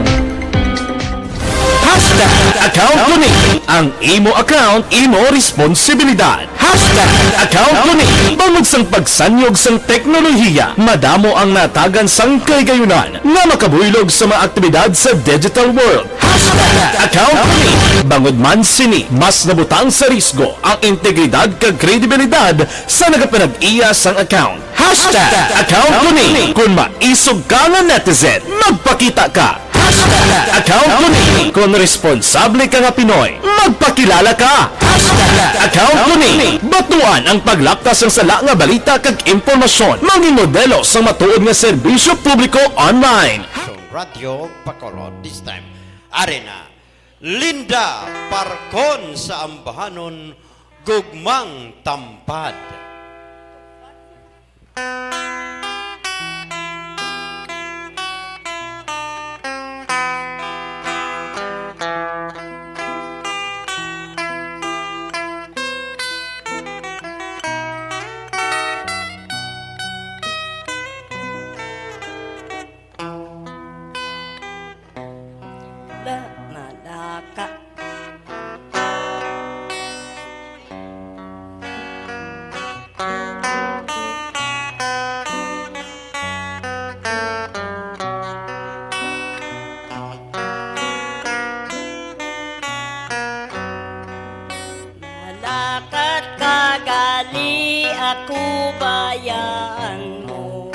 Hashtag account ko ni. Ang imo account, imo responsibilidad. Hashtag account ko ni. Bangod sang pagsanyog sang teknolohiya, madamo ang natagan sang kahigayunan nga makabuylog sa mga aktibidad sa digital world. Hashtag account ko ni. Bangod man sini, mas nabutang sa risgo ang integridad kag kredibilidad sa nagapanag-iya sang account. Hashtag account ko ni. Kon maisog ka nga netizen, magpakita ka. Hashtag account ko ni. Kon responsable ka nga Pinoy, magpakilala ka. Hashtag account ko ni. Batuan ang paglapta sang sala nga balita kag impormasyon. Mangin modelo sang matuod nga serbisyo publiko online. Radyo Bacolod, this time, Arena. Linda Parcon sa ambahanon, Gugmang Tampad. Da, madaka. Malakat ka gali, ako bayaan mo.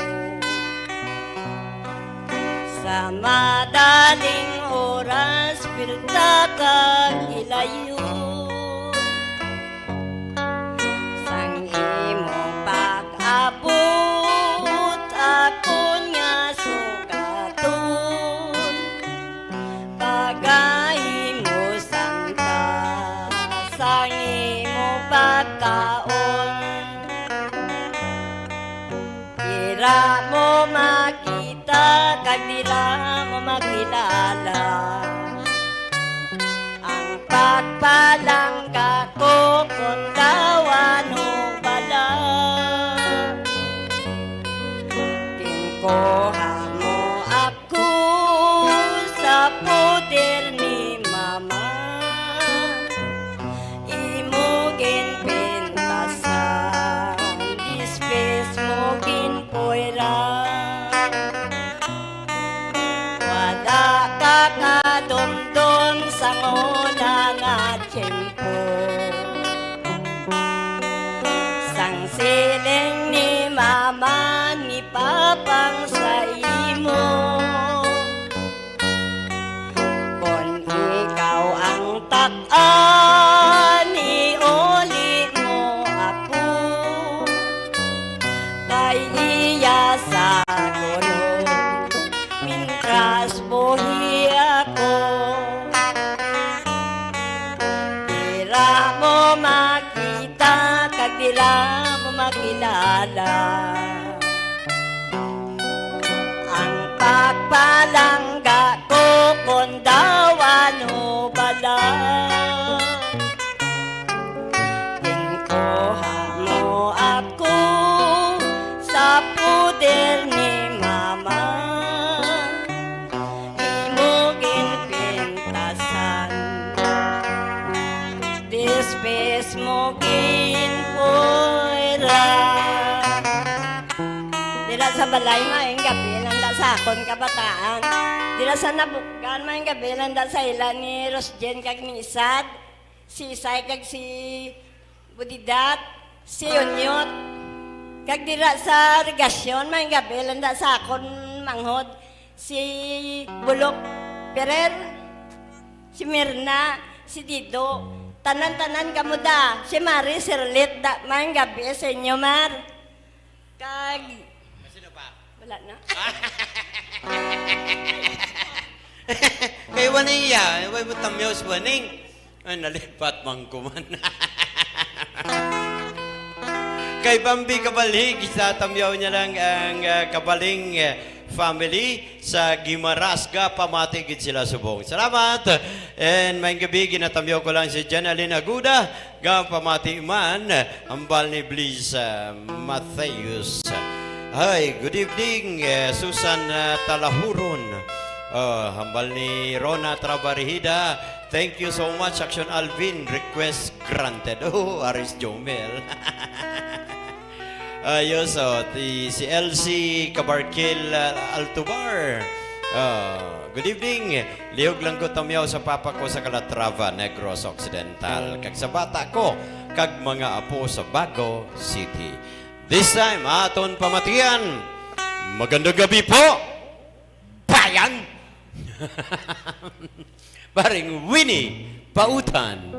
Sa madaling oras, pirta kag ilayo. Sang imo pag-abot, akon nga sugaton. Pagahimo santa sang imo pagkaon. Dira mo makita kag dira mo makilala ang pagpalangga ko kon daw ano bala. Ginkuha mo ako sa poder ni Mama. Imo ginpintasan, dispis mo ginpuiran. Wala ka kadumdom sang una nga tiyempo. Sang siling ni Mama ni Papang sa imo. Kon ikaw ang tak-an, iuli mo ako kay iya sa guro, mintras buhi ako. Dira mo makita kag dira mo makilala ang pagpalangga ko kon daw ano bala. Ginkuha mo ako sa poder ni Mama. Imo ginpintasan, dispis mo ginpuiran. Dira sa balay, maayong gabi, landa sa akon kabataan. Dira sa Nabukgan, maayong gabi, landa sa ila ni Rosjen kag ni Isad, si Isay kag si Budidat, si Unyot. Kag dira sa Regasyon, maayong gabi, landa sa akon manghod, si Bulok Ferrer. Si Mirna, si Dido, tanan-tanan kamo da, si Mari, si Lit, da, maayong gabi sa inyo, Mar. Kag, Sino pa? Wala na. Kay Waning ya, way mo tamyaw si Waning. Ay, nalipat man ko man. Kay Bambi Kabalhig, sa tamyaw niya lang ang, ah, Kabaling, eh, family sa Guimaras, gapamati gid sila subong. Salamat. And maayong gabi, ginatamyaw ko lang si Janalyn Aguda, gapamati man, hambal ni Bliss, ah, Mateus. Hi, good evening, eh, Susan, ah, Talahuron. Ah, hambal ni Rona Trabarihida, thank you so much, Action Alvin. Request granted. Oh, Aris Jomel. Ayos, oh, ti-, si L C Kabarkil, ah, Altubar. Ah, good evening. Lihog lang ko tamyaw sa papa ko sa Calatrava, Negros Occidental, kag sa bata ko, kag mga apo sa Bago City. This time, aton pamatian. Magandang gabi po, bayan! Paring Winnie Pautan.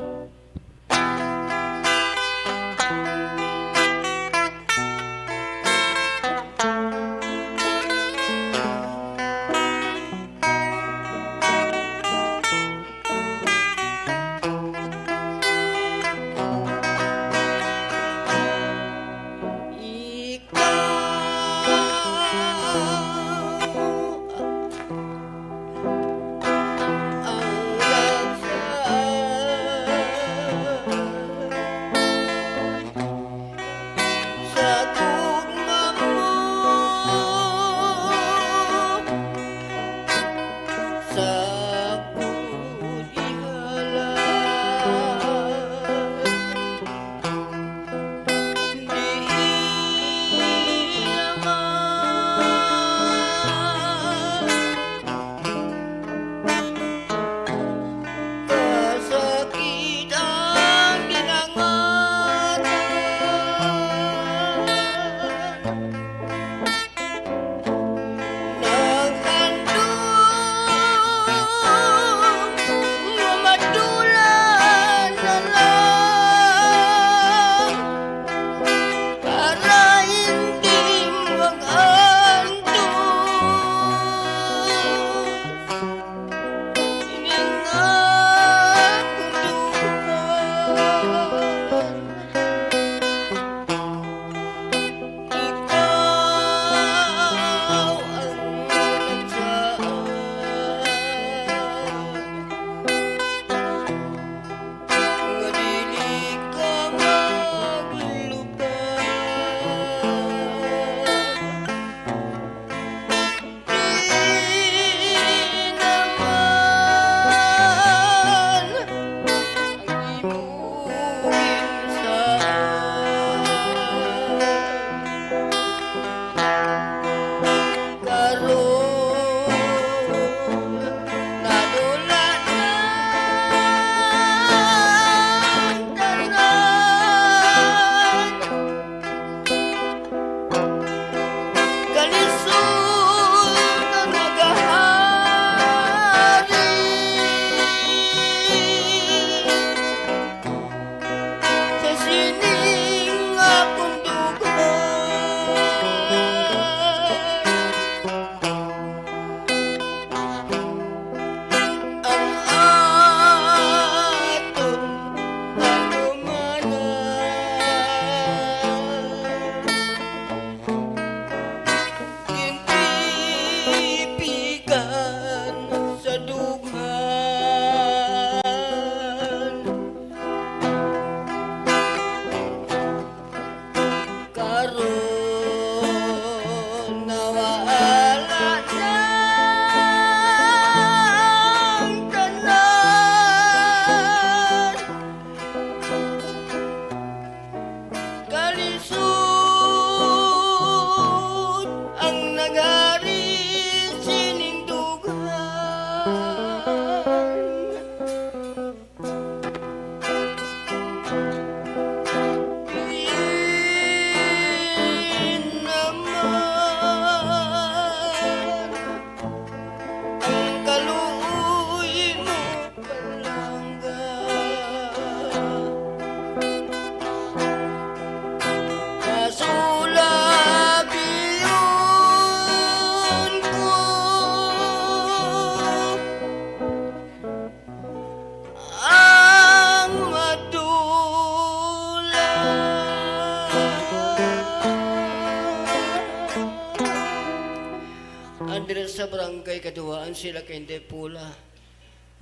Sila kay Inday Paula.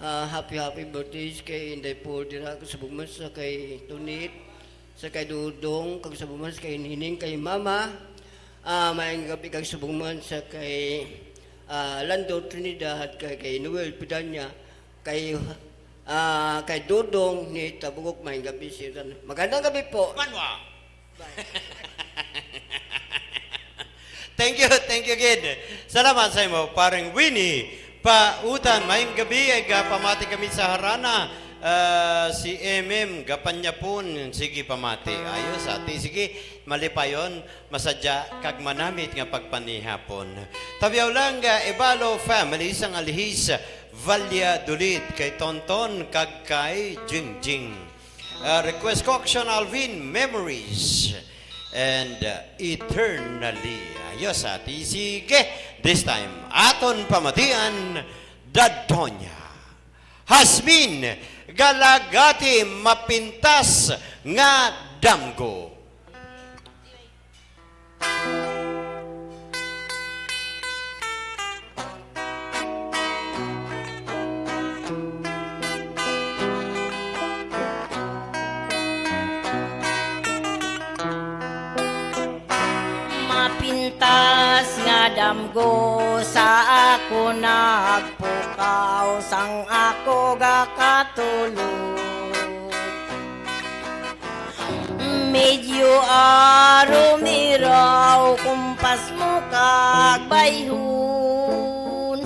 Ah, happy, happy birthdays kay Inday Paul dira, kasubong man sa kay Tunit, sa kay Dudong, kag subong man sa kay Nining, kay Mama. Ah, maayong gabi kag subong man sa kay, ah, Lando Trinidad, kay, kay Noel Pidanya, kay, ah, kay Dudong ni Tabugok, maayong gabi sa iyo tanan. Magandang gabi po. Manwa. Thank you, thank you gid. Salamat sa imo, Pareng Winnie. Pautan, maayong gabi, ay gapamati kami sa harana. Ah, si M M, gapanyapon, sige pamati. Ayos, ati, sige, malipayon, masadya, kag manamit nga pagpanihapon. Tabiaw lang, ah, Ibalo family sang Alihis, Valladolid, kay Tonton, kag kay Jingjing. Uh, request ko, Action Alvin, Memories and, uh, Eternally. Ayos, ati. Sige, this time, aton pamatian, Dadonya. Hasmin, Galagati, Mapintas nga Damgo. Mapintas nga damgo sa akon nagpukaw sang ako gakatulog. Medyo arumiraw, kumpas mo kag bayhon.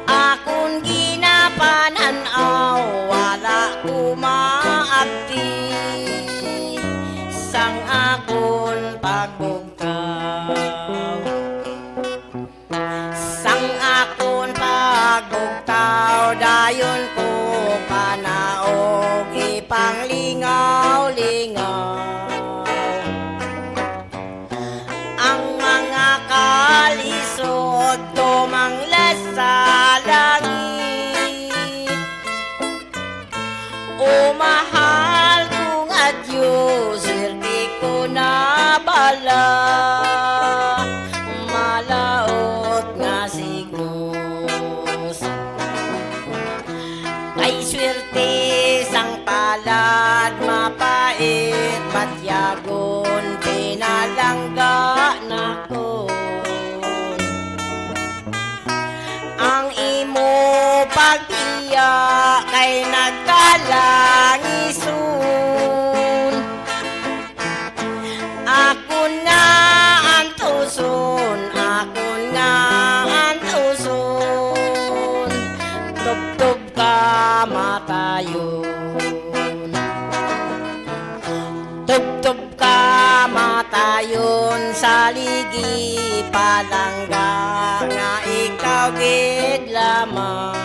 Akon ginapanan-aw, wala ko maabti sang akon pagbugtaw. Sang akon pagbugtaw, dayon ko panaog ipanglingaw-lingaw. Ang mga kalisod tumanglas sa langit. O mahal ko nga Dios, swerte ko na bala, malaut nga signos. Kay swerte sang palad mapait, batyagon pinalangga nakon. Ang imo pagbiya kay nagkalangison. Akon nga antuson, akon nga antuson. Tubtob kamatayon. Tubtob kamatayon, saligi palangga nga ikaw gid lamang.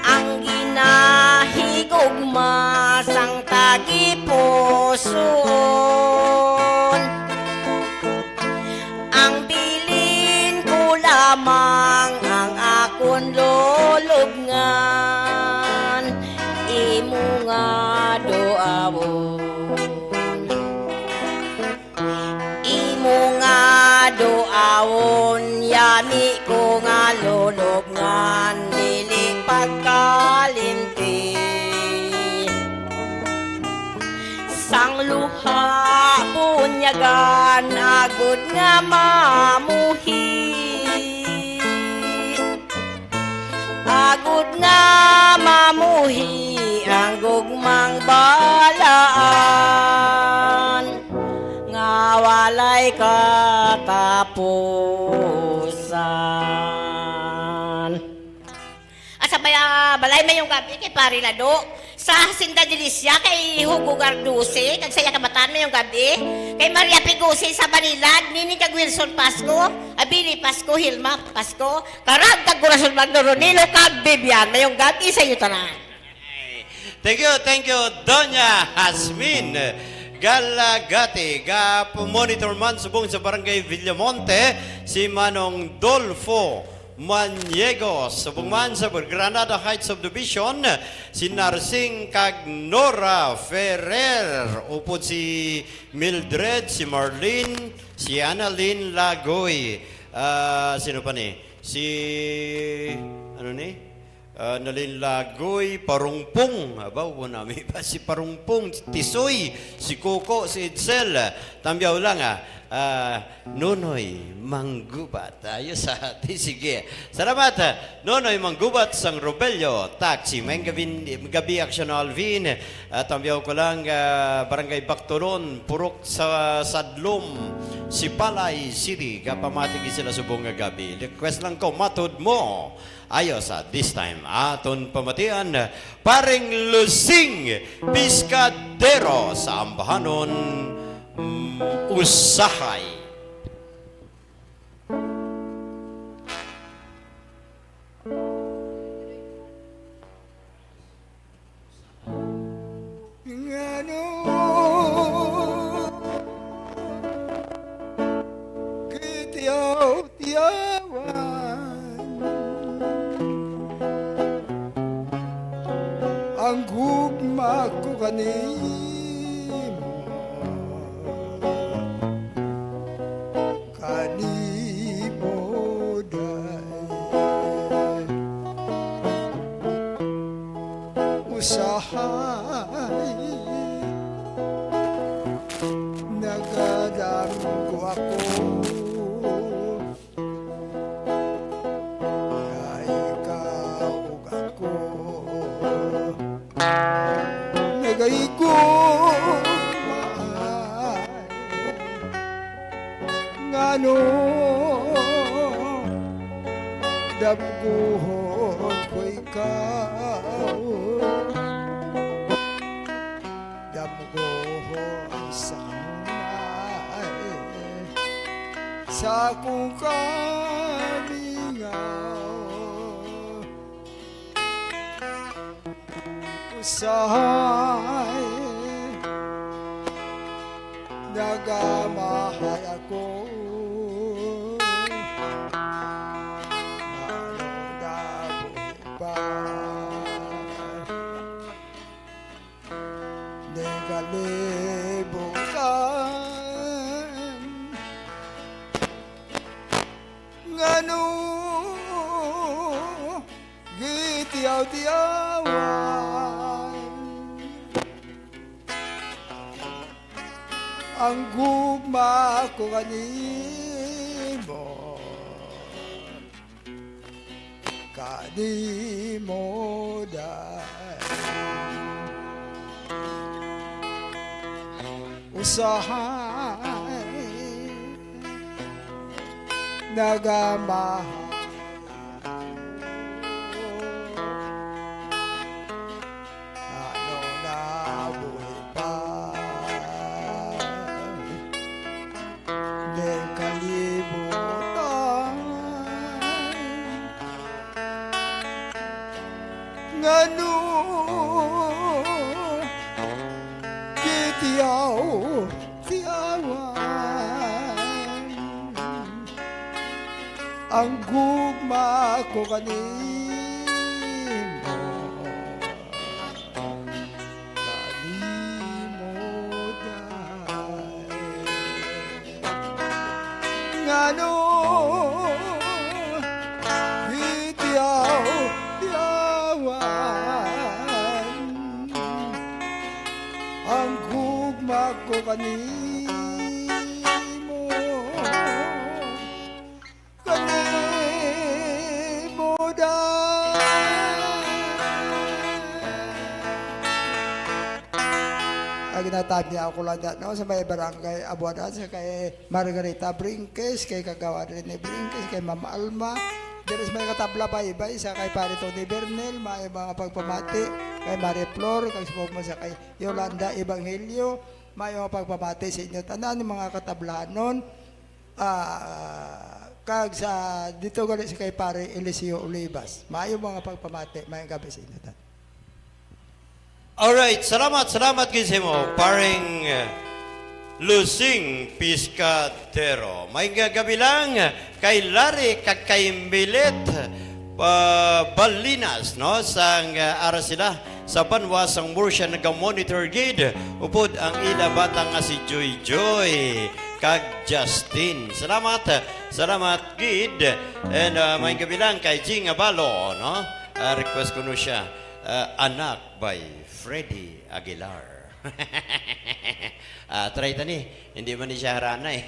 Ang ginahigugma sang tagipusoon. Ang bilin ko lamang ang akon lulubngan, imo nga duawon. Imo nga duawon, yami ko nga lulubngan, dili pagkalimti. Sang luha bunyagan, agod nga mamuhi. Agod nga mamuhi ang gugmang balaan nga walay katapusan. Asa baya balay mayong gabi kay Pare Lado? Sa Hacienda Delicia kay Hugo Garduce, kag sa iya kamatan mayong gabi. Kay Maria Pigose sa Banilad, Nini kag Wilson Pasco, Abili Pasco, Hilma Pasco, Karag kag Corazon Magno, Ronilo kag Vivian. Mayong gabi sa iyo tanan. Thank you, thank you, Doña Hasmin Galagati. Ga-monitor man subong sa Barangay Villamonte, si Manong Dolfo Maniegos, subong man sa Granada Heights Subdivision, si Narsing kag Nora Ferrer, upod si Mildred, si Marlene, si Annalyn Lagoy. Ah, sino pa ni? Si, ano ni? Ah, Nalin Lagoy, Parungpong. Abaw, wala nami pa si Parungpong, Tisoy, si Coco, si Edsel. Tambiaw lang, ah. Ah, Nonoy Manggubat. Ayos, ah. Di, sige. Salamat, ah, Nonoy Manggubat sang Robello Taxi. May gabi, gabi, Action Alvin. Ah, tambiaw ko lang, ah, Barangay Bactolon, Purok sa Sadlom, Sipalay City. Kapamati gid sila subong nga gabi. Request lang ko, matod mo. Ayos, ah, this time, aton pamatian, Paring Lusing Piscadero sa ambahanon, mm, Usahay. Ngano kitiyaw-tiyawan ang gugma ko kanimo? Kanimo, day. Usahay nagadamgo ako nga ikaw ug ako nagahigugmaay. Ngano damguhon ko ikaw? Damguhon sa kanunay sa akong kamingaw. Usahay nagamahal ako. Ano na buhi pa? Di kalibutan. Ngano gitiyaw-tiyawan ang gugma ko kanimo? Kanimo, day. Usahay nagamahal. Ano na buhi pa, di kalibutan. Ngano gitiyaw-tiyawan ang gugma ko kanimo? Kanimo, day. Ngano gitiyaw-tiyawan ang gugma ko kanimo? Kanimo, day. Ang ginatamya ako lang dyan, no, sa may barangay Abuanan, sa kay Margarita Brinques, kay Kagawad Rene Brinques, kay Ma'am Alma, diri sa may katabla baybay, sa kay Pare Tony Bernal, may mga pagpamati, kay Mare Flor, kag subong man sa kay Yolanda Evangelio, may mga pagpamati sa inyo tanan, mga katablanon. Ah, kag sa dito gali sa kay Pare Eliseo Olivas. Maayo mga pagpamati, maayong gabi sa inyo tanan. Alright, salamat, salamat gid sa imo, Paring, eh, Lusing Piscadero. May nga gabi lang kay Larry kag kay Milet, ah, Balinas, no? Sang, ah, ara sila sa banwa sang Murcia, naga-monitor gid upod ang ila bata nga si Joy Joy kag Justin. Salamat, salamat gid. And, ah, may gabi lang kay Jing Abalo, no? Ah, request ko no siya, ah, Anak by Freddy Aguilar. Ah, try ta ni. Hindi man ni siya harana eh.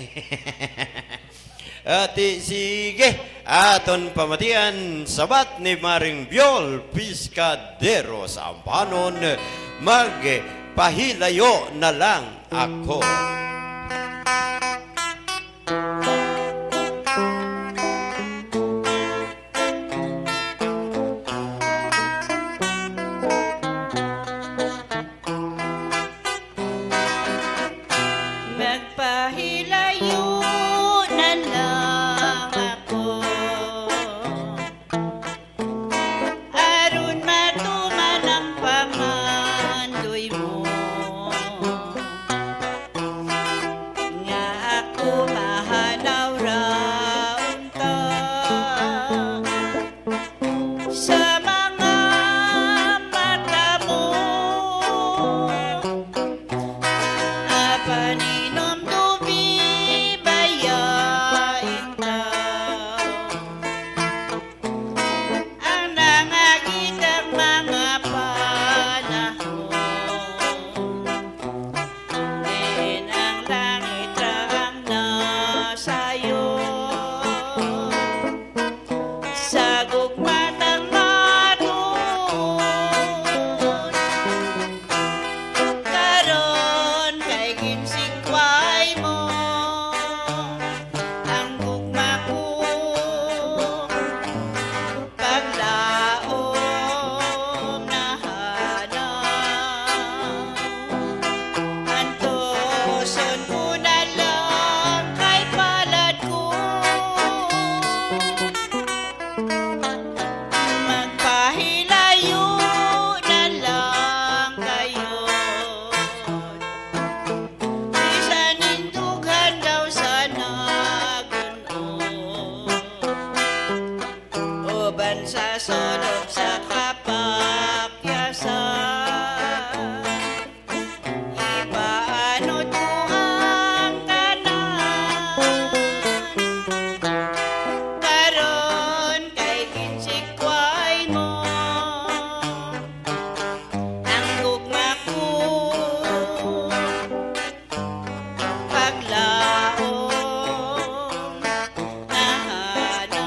Ati, sige. Aton pamatian, sabat ni Maring Biol Piscadero sa Ampanon, magpahilayo na lang ako. Magpahilayo na lang ako, aron matuman ang pangandoy mo, nga ako mahanaw ra unta sa mga mata mo. Apan hinumdumi baya ikaw ang nangagitang mga panahon, diin ang langit ra ang nasayod sa gugma tang matuod. Karon kay ginsingkway mo ang gugma ko, paglaom na hanaw. Antuson ko na lang kay palad ko, magpahilayo na lang kayo. Bisan ning dughan daw sa nagun-on, uban sa sulop sa kapakyasan, ipaanod ko ang tanan. Karon kay ginsingkway mo ang gugma ko, paglaom na hanaw.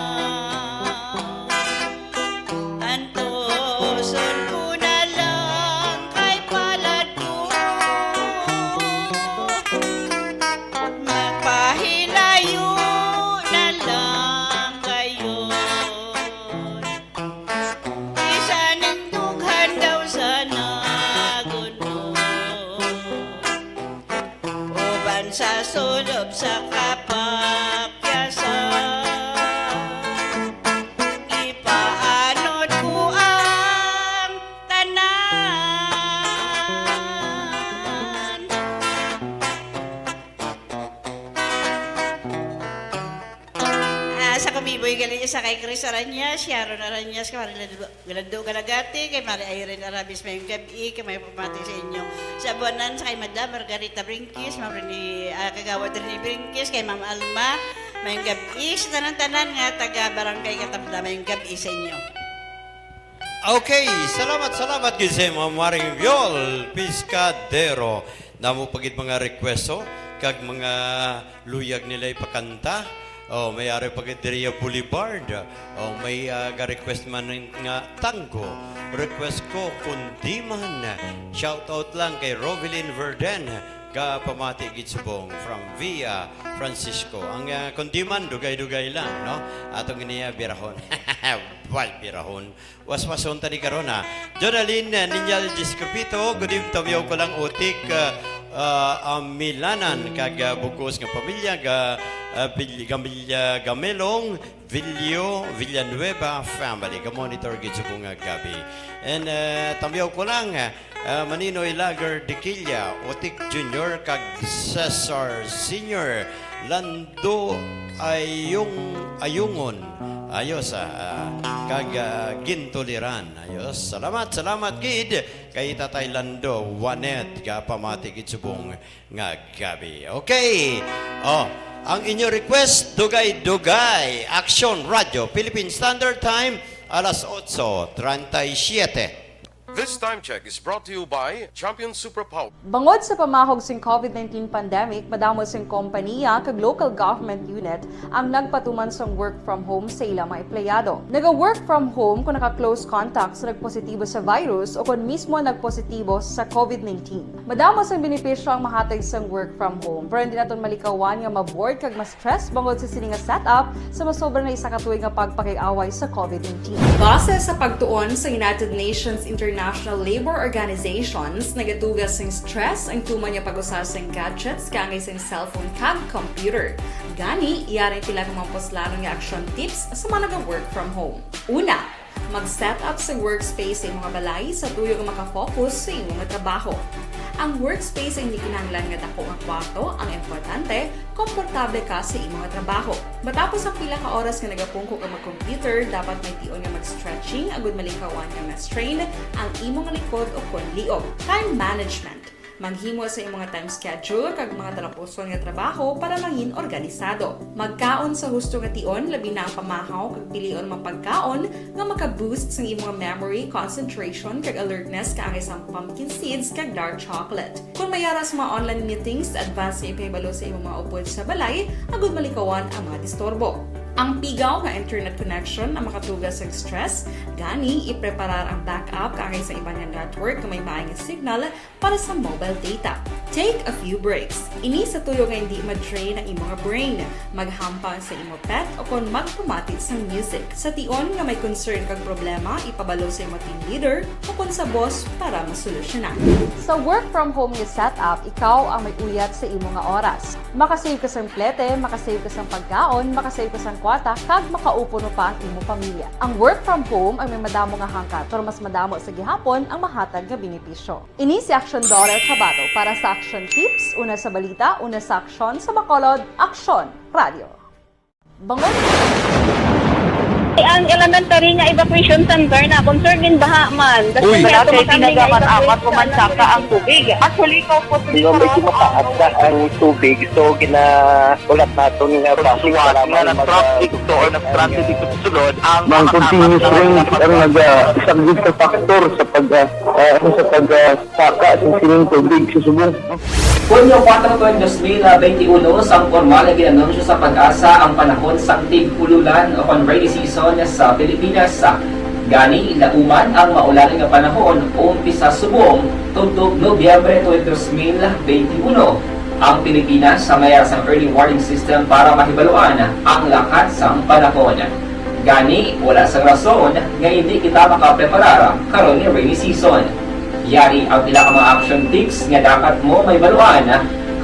Antuson ko na lang kay palad ko, magpahilayo na lang kayo. Bisan ning dughan daw sa nagun-on, uban sa sulop sa kapakyasan, ipaanod ko ang tanan. Ah, sa kumiboy gali, isa kay Chris Arañas, Sharon Arañas, kay Mari Lando, Lando Galagati, kay Mari Irene Arabis, mayong gab-i, kay may pamati sa inyo. Sa Buanan, sa kay Madam Margarita Brinquis, Ma'am Rene, ah, Kagawad Rene Brinquis, kay Ma'am Alma, mayong gab-i, sa tanan-tanan nga taga Barangay Katabla, mayong gab-i sa inyo. Okay, salamat, salamat gid sa imo, Maring Viol Piscadero. Namo pa gid mga requesto kag mga luyag nila ipakanta. Oh, may ari pa gid diri Boulevard. Oh, may, ah, ga-request man nga tango. Request ko, Kundiman. Shout out lang kay Rovelyn Verden. Gapamati gid subong from Via Francisco. Ang, ah, Kundiman, dugay-dugay lang, no? Atong niya birahon. Wal birahon. Waswason ta ni karon, ha. Jonalyn, uh, Ninyal Discrepito, good evening, tawyaw ko lang utik, uh, uh, Amilanan, kag, uh, bugos nga pamilya, ga, uh, Vil-, Gamil-, uh, Gamelong, Villo, Villanueva family. Ga-monitor gid subong nga gab-i. And uh, tamyaw ko lang, uh, Maninoy Lager Diquilla, Otik Junior, kag Cesar Senior, Lando Ayong, Ayungon. Ayos, ah, ah, kag ah, Gintuliran. Ayos. Salamat, salamat gid kay Tatay Lando Wanet, ga pamati gid subong nga gab-i. Okay. Oh, ang inyo request, Dugay-Dugay, Action Radio, Philippine Standard Time, alas otso treinta y siete. This time check is brought to you by Champion Superpower. Bangod sa pamahog sing covid nineteen pandemic, madamo sing kompaniya kag local government unit ang nagpatuman sang work from home sa ila mga empleyado. Naga-work from home kon naka-close contact sa nagpositibo sa virus o kon mismo nagpositibo sa covid nineteen. Madamo sang benepisyo ang mahatag sang work from home, pero hindi naton malikawan nga ma-bored kag ma-stress bangod sa sini nga setup sa masobra na isa ka tuig nga pagpakig-away sa covid nineteen. Base sa pagtuon sa United Nations International Labour Organizations, nagatuga sing stress ang tuman nga pag-usa sing gadgets kaangay sing cellphone kag computer. Gani, yari ang pila ka mga puslanon nga action tips sa mga naga-work from home. Una, mag-set up sa workspace sa imo nga balay sa tuyo nga makafocus sa imo nga trabaho. Ang workspace ay hindi kinahanglan nga dako nga kwarto, ang importante, komportable ka sa imo nga trabaho. Matapos ang pila ka oras nga nagapungko ka mag-computer, dapat may tion nga mag-stretching agud malikawan nga ma-strain ang imo nga likod o kon liog. Time management. Maghimo sa imo nga time schedule kag mga talapuson nga trabaho para mangin organisado. Magkaon sa husto nga tion, labi na ang pamahaw kag pilion mga pagkaon nga maka-boost sang imo nga memory, concentration, kag alertness kaangay sang pumpkin seeds kag dark chocolate. Kon may ara sa mga online meetings, advance nga ipahibalo sa imo mga upod sa balay agud malikawan ang mga disturbo. Ang pigaw nga internet connection ang makatuga sang stress, gani ipreparar ang backup kaangay sa iban nga network nga may maay nga signal para sa mobile data. Take a few breaks. Ini sa tuyo nga hindi ma-drain ang imo nga brain. Maghampang sa imo pet o kon magpamati sang music. Sa tion nga may concern kag problema, ipabalo sa imo team leader o kon sa boss para masolusyonan. Sa work from home nga setup, ikaw ang may uyat sa imo nga oras. Makasave ka sang plete, makasave ka sang pagkaon, makasave ka sang kwarta, kag makaupo no pa ang imo pamilya. Ang work from home ang may madamo nga hangkat, pero mas madamo sa gihapon ang mahatag nga benepisyo. Ini si Action Daughter Tabato para sa Action Tips, una sa balita, una sa aksyon, sa Bacolod, Action Radio. Bangod Ang elementary nga evacuation center na concern gin baha man. Uy. Wala kay ginagaman apat ko man saka ang tubig. Actually, ikaw po Di ba, medyo mataas na ang tubig, so ginaulat naton nga traffic para nga mag- nag-traffic to or nag-transit dito sa sulod ang mga continuous rain ang nag-, ah, isang big factor sa pag, ah, ah, ano, sa pag, ah, saka sa sining tubig sa subong. Hunyo kuwatro tuig dos mil benti uno, sang pormal nga gin-anunsyo sa PAGASA ang panahon sang tig-ululan o kon rainy season sa Pilipinas. Gani, lauman ang maulan nga panahon umpisa subong tubtob Nobyembre tuig dos mil benti uno. Ang Pilipinas may ara sang early warning system para mahibaluan ang lakat sang panahon. Gani, wala sang rason nga hindi kita makapreparar karon nga rainy season. Yari ang pila ka mga action tips nga dapat mo mahibaluan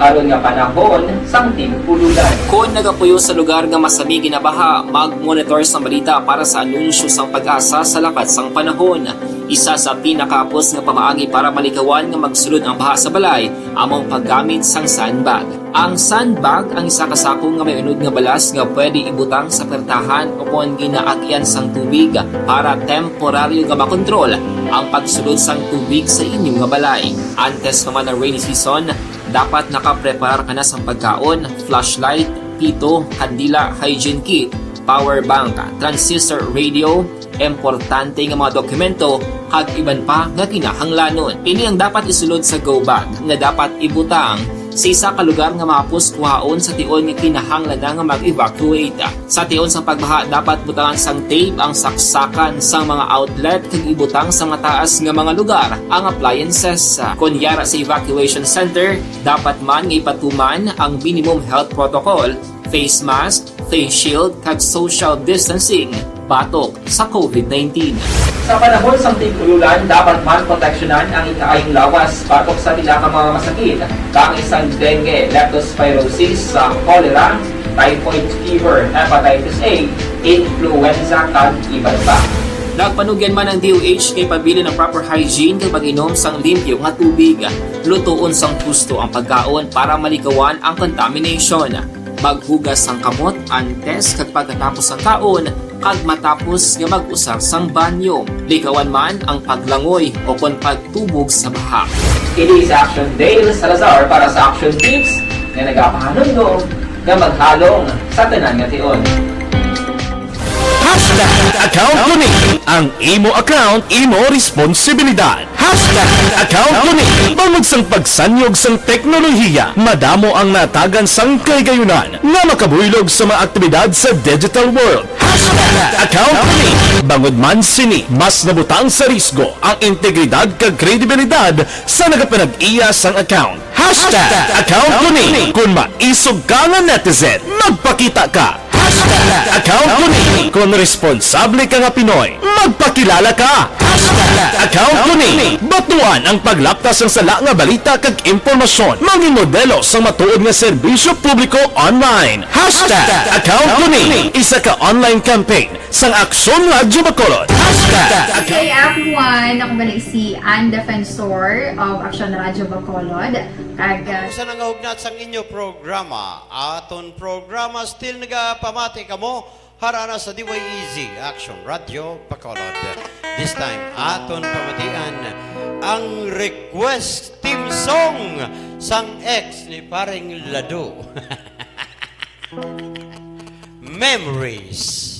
karon nga panahon sang tig-ululan. Kon nagapuyo sa lugar nga masami ginabaha, mag-monitor sang balita para sa anunsyo sang PAGASA sa lakat sang panahon. Isa sa pinakahapos nga pamaagi para malikawan nga magsulod ang baha sa balay amo ang paggamit sang sandbag. Ang sandbag ang isa ka sako nga may unod nga balas nga pwede ibutang sa puwertahan o kon ginaagyan sang tubig para temporaryo nga makontrol ang pagsulod sang tubig sa inyo nga balay. Antes pa man ang rainy season, dapat nakapreparar ka na sang pagkaon, flashlight, pito, kandila, hygiene kit, power bank, transistor radio, importante nga mga dokumento, kag iban pa nga kinahanglanon. Ini ang dapat isulod sa go bag nga dapat ibutang sa isa ka lugar nga mahapos kuhaon sa tion nga kinahanglan na nga mag-evacuate. Sa tion sang pagbaha, dapat butangan sang tape ang saksakan sang mga outlet kag ibutang sa mataas nga mga lugar ang appliances. Kon yara sa evacuation center, dapat man nga ipatuman ang minimum health protocol, face mask, face shield, kag social distancing batok sa covid nineteen. Sa panahon sang tig-ululan, dapat man proteksyonan ang ikaayong lawas batok sa pila ka mga masakit, kaangay sang dengue, leptospirosis, sa cholera, typhoid fever, hepatitis A, influenza, kag iban pa. Nagpanugyan man ang D O H nga ipabilin ang proper hygiene kag pag-inom sang limpyo nga tubig. Lutoon sang husto ang pagkaon para maligawan ang contamination. Maghugas sang kamot antes kag pagkatapos sang kaon, kag matapos nga mag-usar sang banyo. Ligawan man ang paglangoy o kon pagtubog sa baha. Ini si Action Dale Salazar para sa Action Tips nga nagapahanumdom nga maghalong sa tanan nga tion. Hashtag account ko ni. Ang imo account, imo responsibilidad. Hashtag account ko ni. Bangod sang pagsanyog sang teknolohiya, madamo ang natagan sang kahigayunan nga makabuylog sa mga aktibidad sa digital world. Hashtag account ko ni. Bangod man sini, mas nabutang sa risgo ang integridad kag kredibilidad sa nagapanag-iya sang account. Hashtag account ko ni. Kung maisog ka nga netizen, magpakita ka. Hashtag account ko ni. Kung responsable ka nga Pinoy, magpakilala ka. Hashtag account ko ni. Batuan ang paglapta sang sala nga balita kag impormasyon. Maging modelo sang matuod nga serbisyo publiko online. Hashtag account ko ni. Isa ka online campaign sang Aksyon Radyo Bacolod. Hashtag K F one, ako gali si Ann Defensor of Aksyon Radyo Bacolod. Kag uh, Sa nangahugnat sang inyo programa, aton programa still nagapamati kamo harana sa D Y E Z Action Radio Bacolod. This time, aton pamatian ang request theme song sang ex ni Paring Lado. Memories.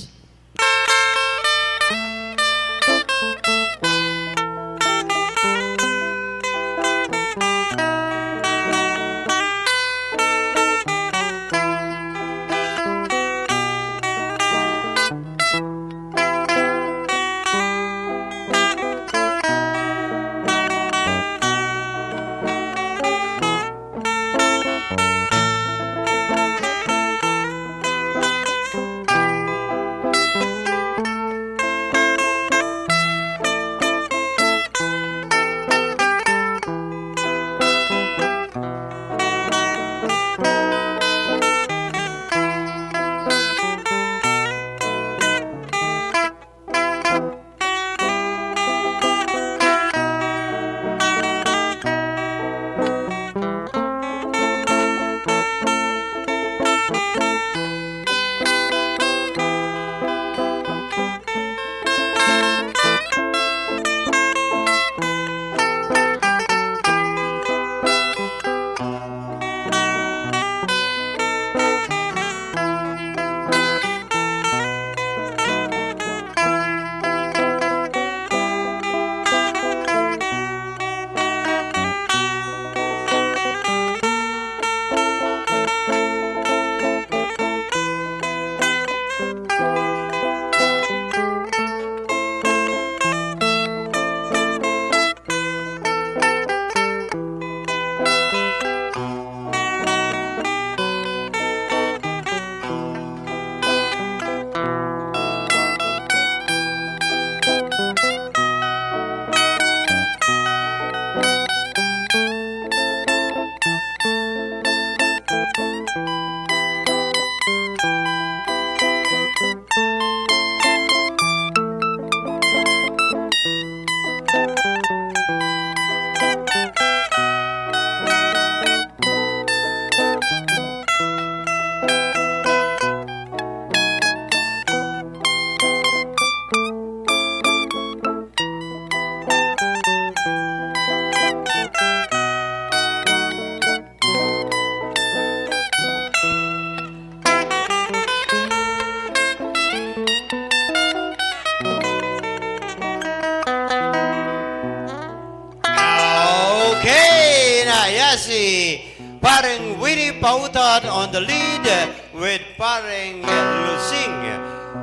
Okay, na, yes, si Pareng Winnie Pautan on the lead with Pareng Lusing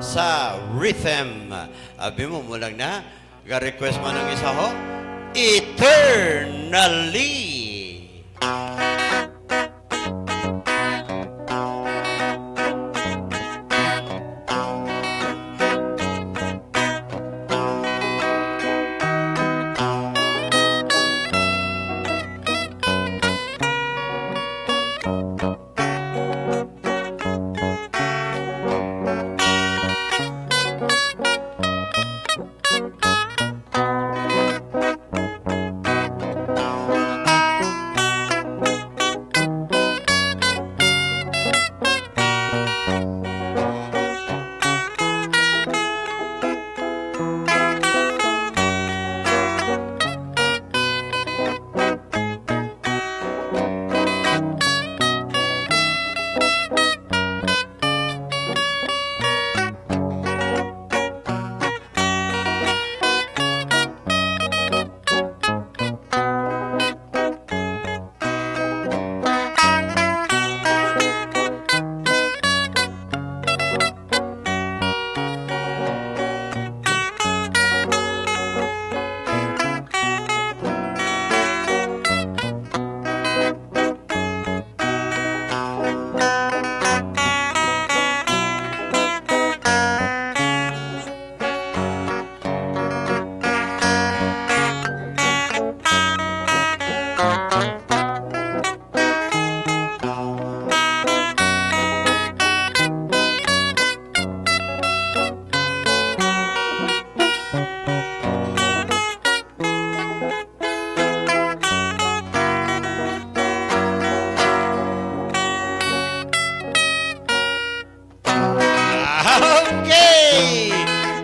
sa rhythm. Abi mo, mo lang na. Ga-request man ang isa ho. Eternally.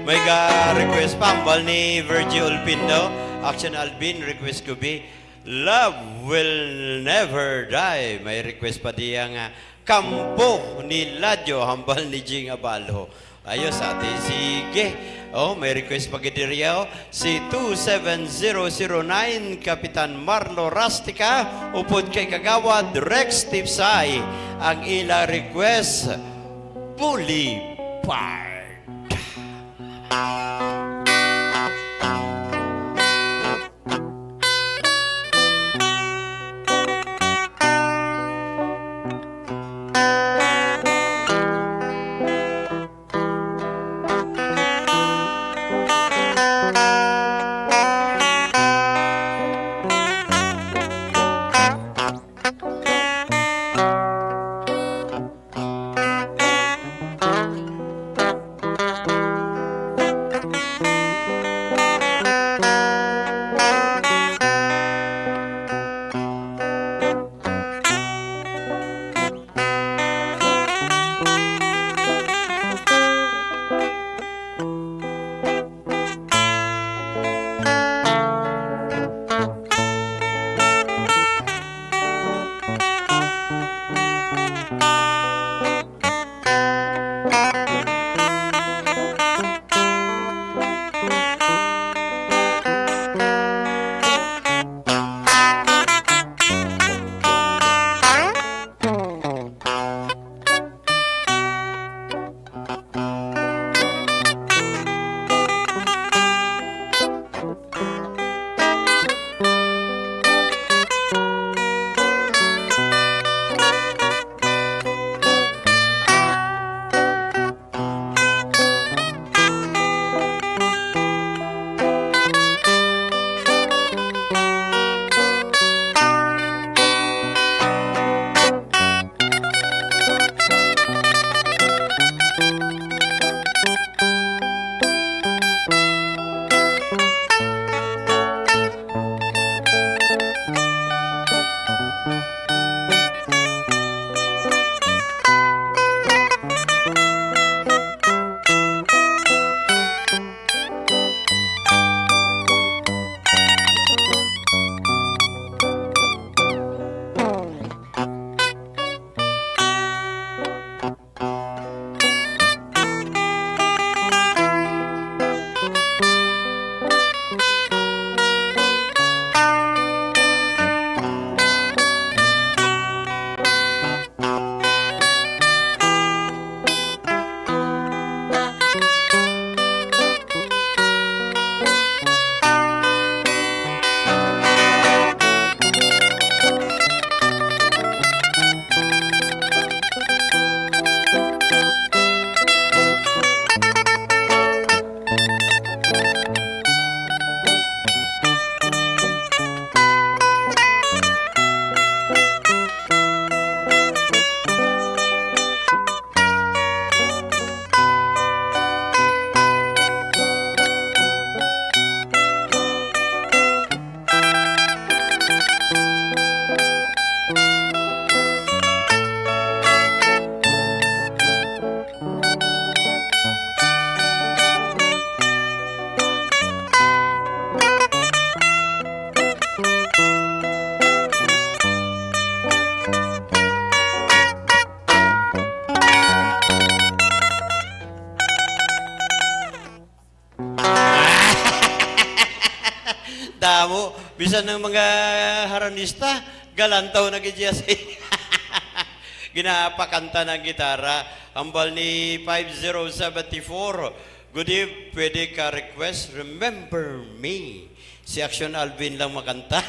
May ga-request pa, hambal ni Virgie Olpindo. Action Alvin, request ko bi, "Love Will Never Die." May request pa diya nga, "Kampo ni Ladyo," hambal ni Jing Abalo. Ayos, ate. Sige. Oh, may request pa gid diri, oh. Si two seven zero zero nine, Kapitan Marlo Rustica, upod kay Kagawad Rex Tipsay, ang ila request, Boulevard. Damo, bisan ang mga haranista, galantaw na gid siya sa ginapakanta ng gitara. Hambal ni five zero seven four, "Good eve, pwede ka request Remember Me." Si Action Alvin lang makanta.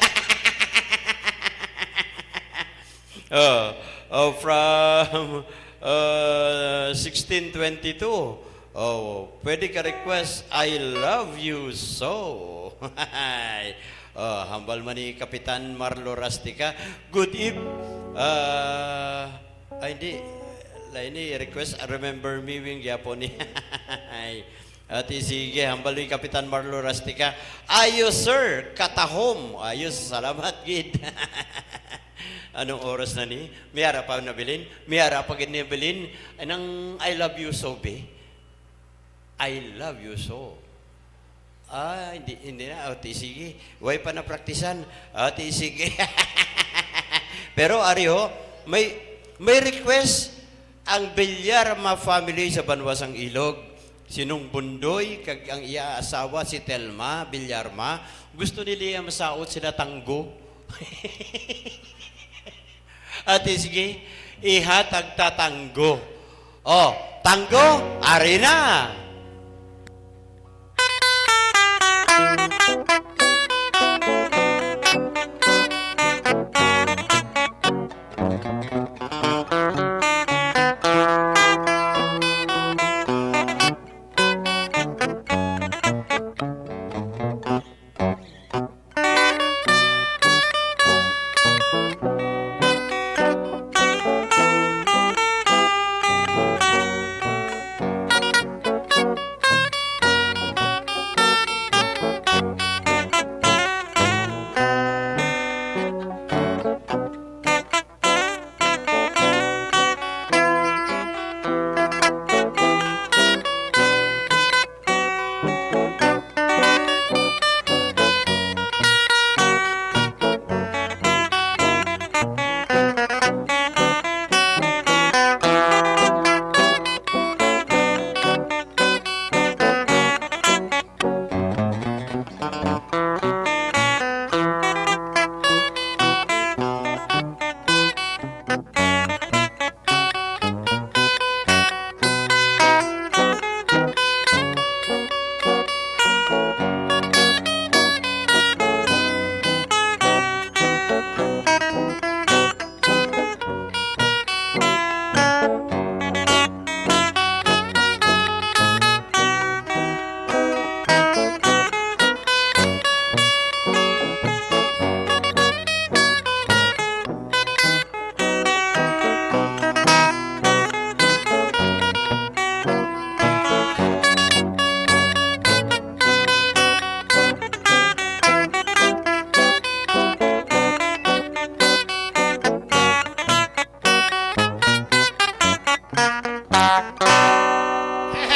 Oh, oh, from, uh, sixteen twenty-two. Oh, pwede ka request, "I Love You So." Oh, hambal man ni Kapitan Marlo Rustica. Good eve-, ah, ay, hindi. Lain ni request, "Remember Me," wing gyapon ni. Ay, ati, sige, hambal ni Kapitan Marlo Rustica. Ayos, sir. Katahom. Ayos, salamat, gid. Anong oras na ni? May ara pa nabilin? May ara pa gid nabilin? Ay, nang "I Love You So," be. I love you so. Ah, hindi, hindi na. O, ti, sige. Way pa na praktisan. O, ti, sige. Pero, ari ho, may, may request ang Villarma family sa banwa sang Ilog. Si Nong Bundoy kag ang iya asawa, si Telma Villarma, gusto nila masaot sila tanggo. Ati, sige, ihatag ta tanggo. O, tanggo, ari na.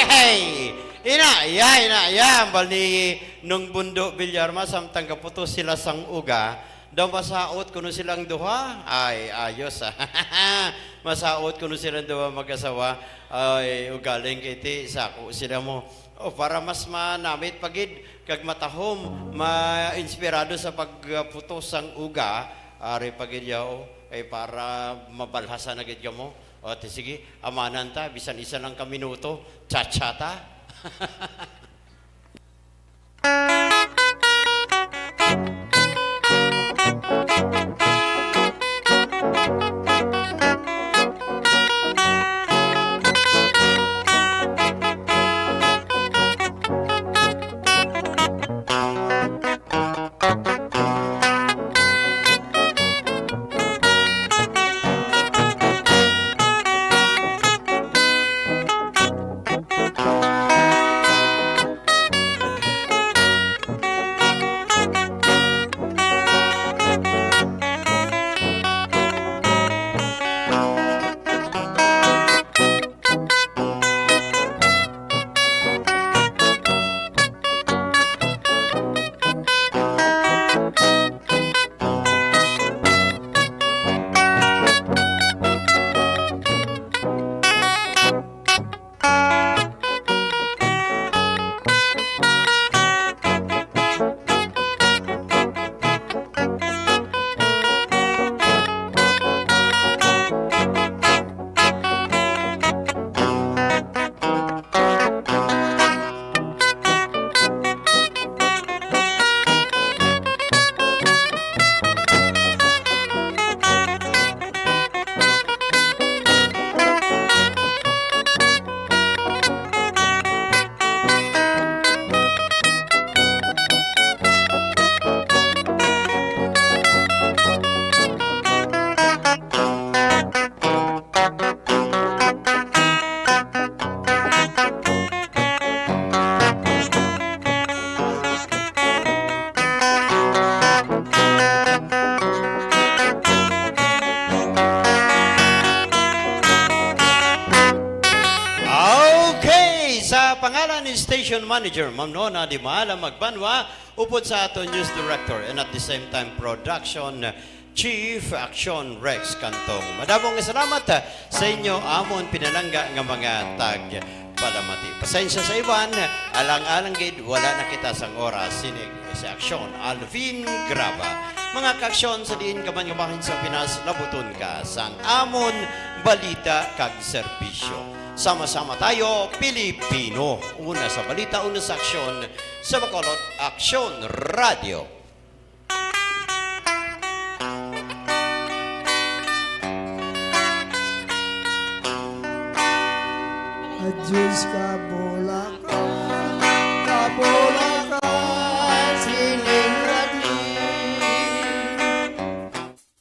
Hey! Ina, iya, ina, iya, hambal ni Nong Bundo Villarma, samtang gaputos sila sang uga, daw masaot kuno silang duha. Ay, ayos, ah. Masaot kuno silang duha mag-asawa. Ay, ugaling kay ti, sako sila mo. O, para mas manamit pa gid, kag matahom, ma-inspirado sa pagputos sang uga, ari pa gid yaw, ay para mabalhasan na gid kamo. O, ti, sige, amanan ta, bisan isa lang ka minuto, cha-cha ta. Station Manager, Ma'am Nona Di Mahala Magbanwa, upod sa aton News Director and at the same time Production Chief Action Rex Cantong. Madamo nga salamat, ah, sa inyo amon pinalangga nga mga tagpalamati. Pasensya sa iban, alang-alang gid wala na kita sang oras. Sining si Aksyon Alvin Graba. Mga kaaksyon sa diin ka man nga bahin sa Pinas, labuton ka sang amon balita kag serbisyo. Sama-sama tayo, Pilipino. Una sa balita, una sa aksyon, sa Bacolod Aksyon Radio. Adios kamo,